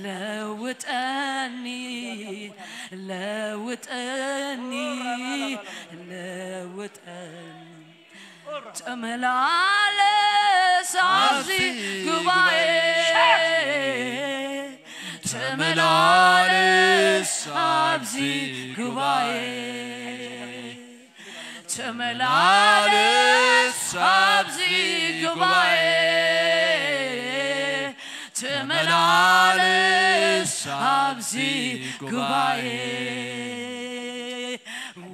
ለውጠኒ፣ ለውጠኒ፣ ለውጠኒ። ተመላለስ ኣብዚ ጉባኤ፣ ተመላለስ ኣብዚ ጉባኤ፣ ተመላለስ ኣብዚ ጉባኤ፣ ተመላለስ ኣብዚ ጉባኤ።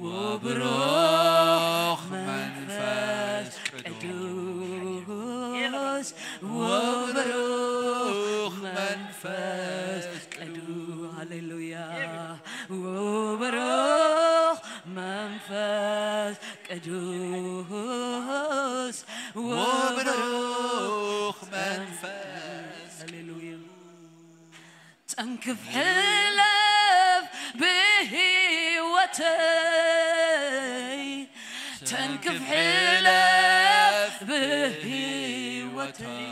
ወብሩኽ መንፈስ ቅዱስ፣ ወብሩኽ መንፈስ ቅዱስ፣ ሃሌሉያ። ወብሩኽ መንፈስ ቅዱስ፣ ወብሩኽ መንፈስ፣ ሃሌሉያ። ተንክፍ ሕለፍ ብህይወተይ፣ ተንክፍ ሕለፍ ብህይወተይ፣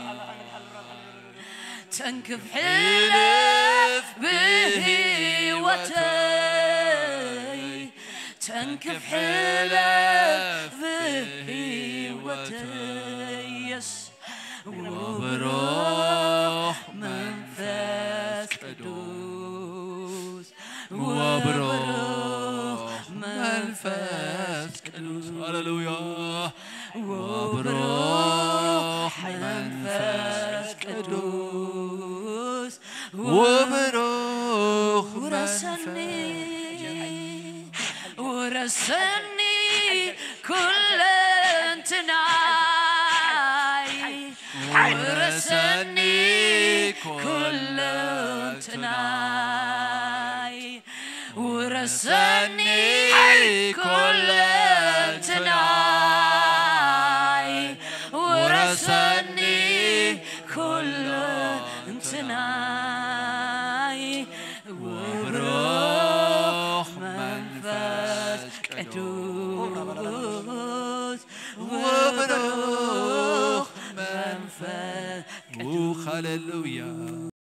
ተንክፍ ሕለፍ ብህይወተይ፣ ተንክፍ ሕለፍ ብህይወተይ። የስ ወብሩኽ መንፈስ ቅዱስ፣ ወብሩኽ መንፈስ ቅዱስ። ሃሌሉያ። ወብሩኽ መንፈስ ቅዱስ፣ ወብሩኽ ውረሰኒ፣ መንፈስ ውረሰኒ ኩለንትናይ፣ ውረሰኒ ኩለንትናይ፣ ውረሰኒ ኩለንትናይ፣ ውረሰኒ ኩለንትናይ። ወብሩኽ መንፈስ ቅዱስ፣ ወብሩኽ መንፈስ ቅዱስ። ሃሌሉያ።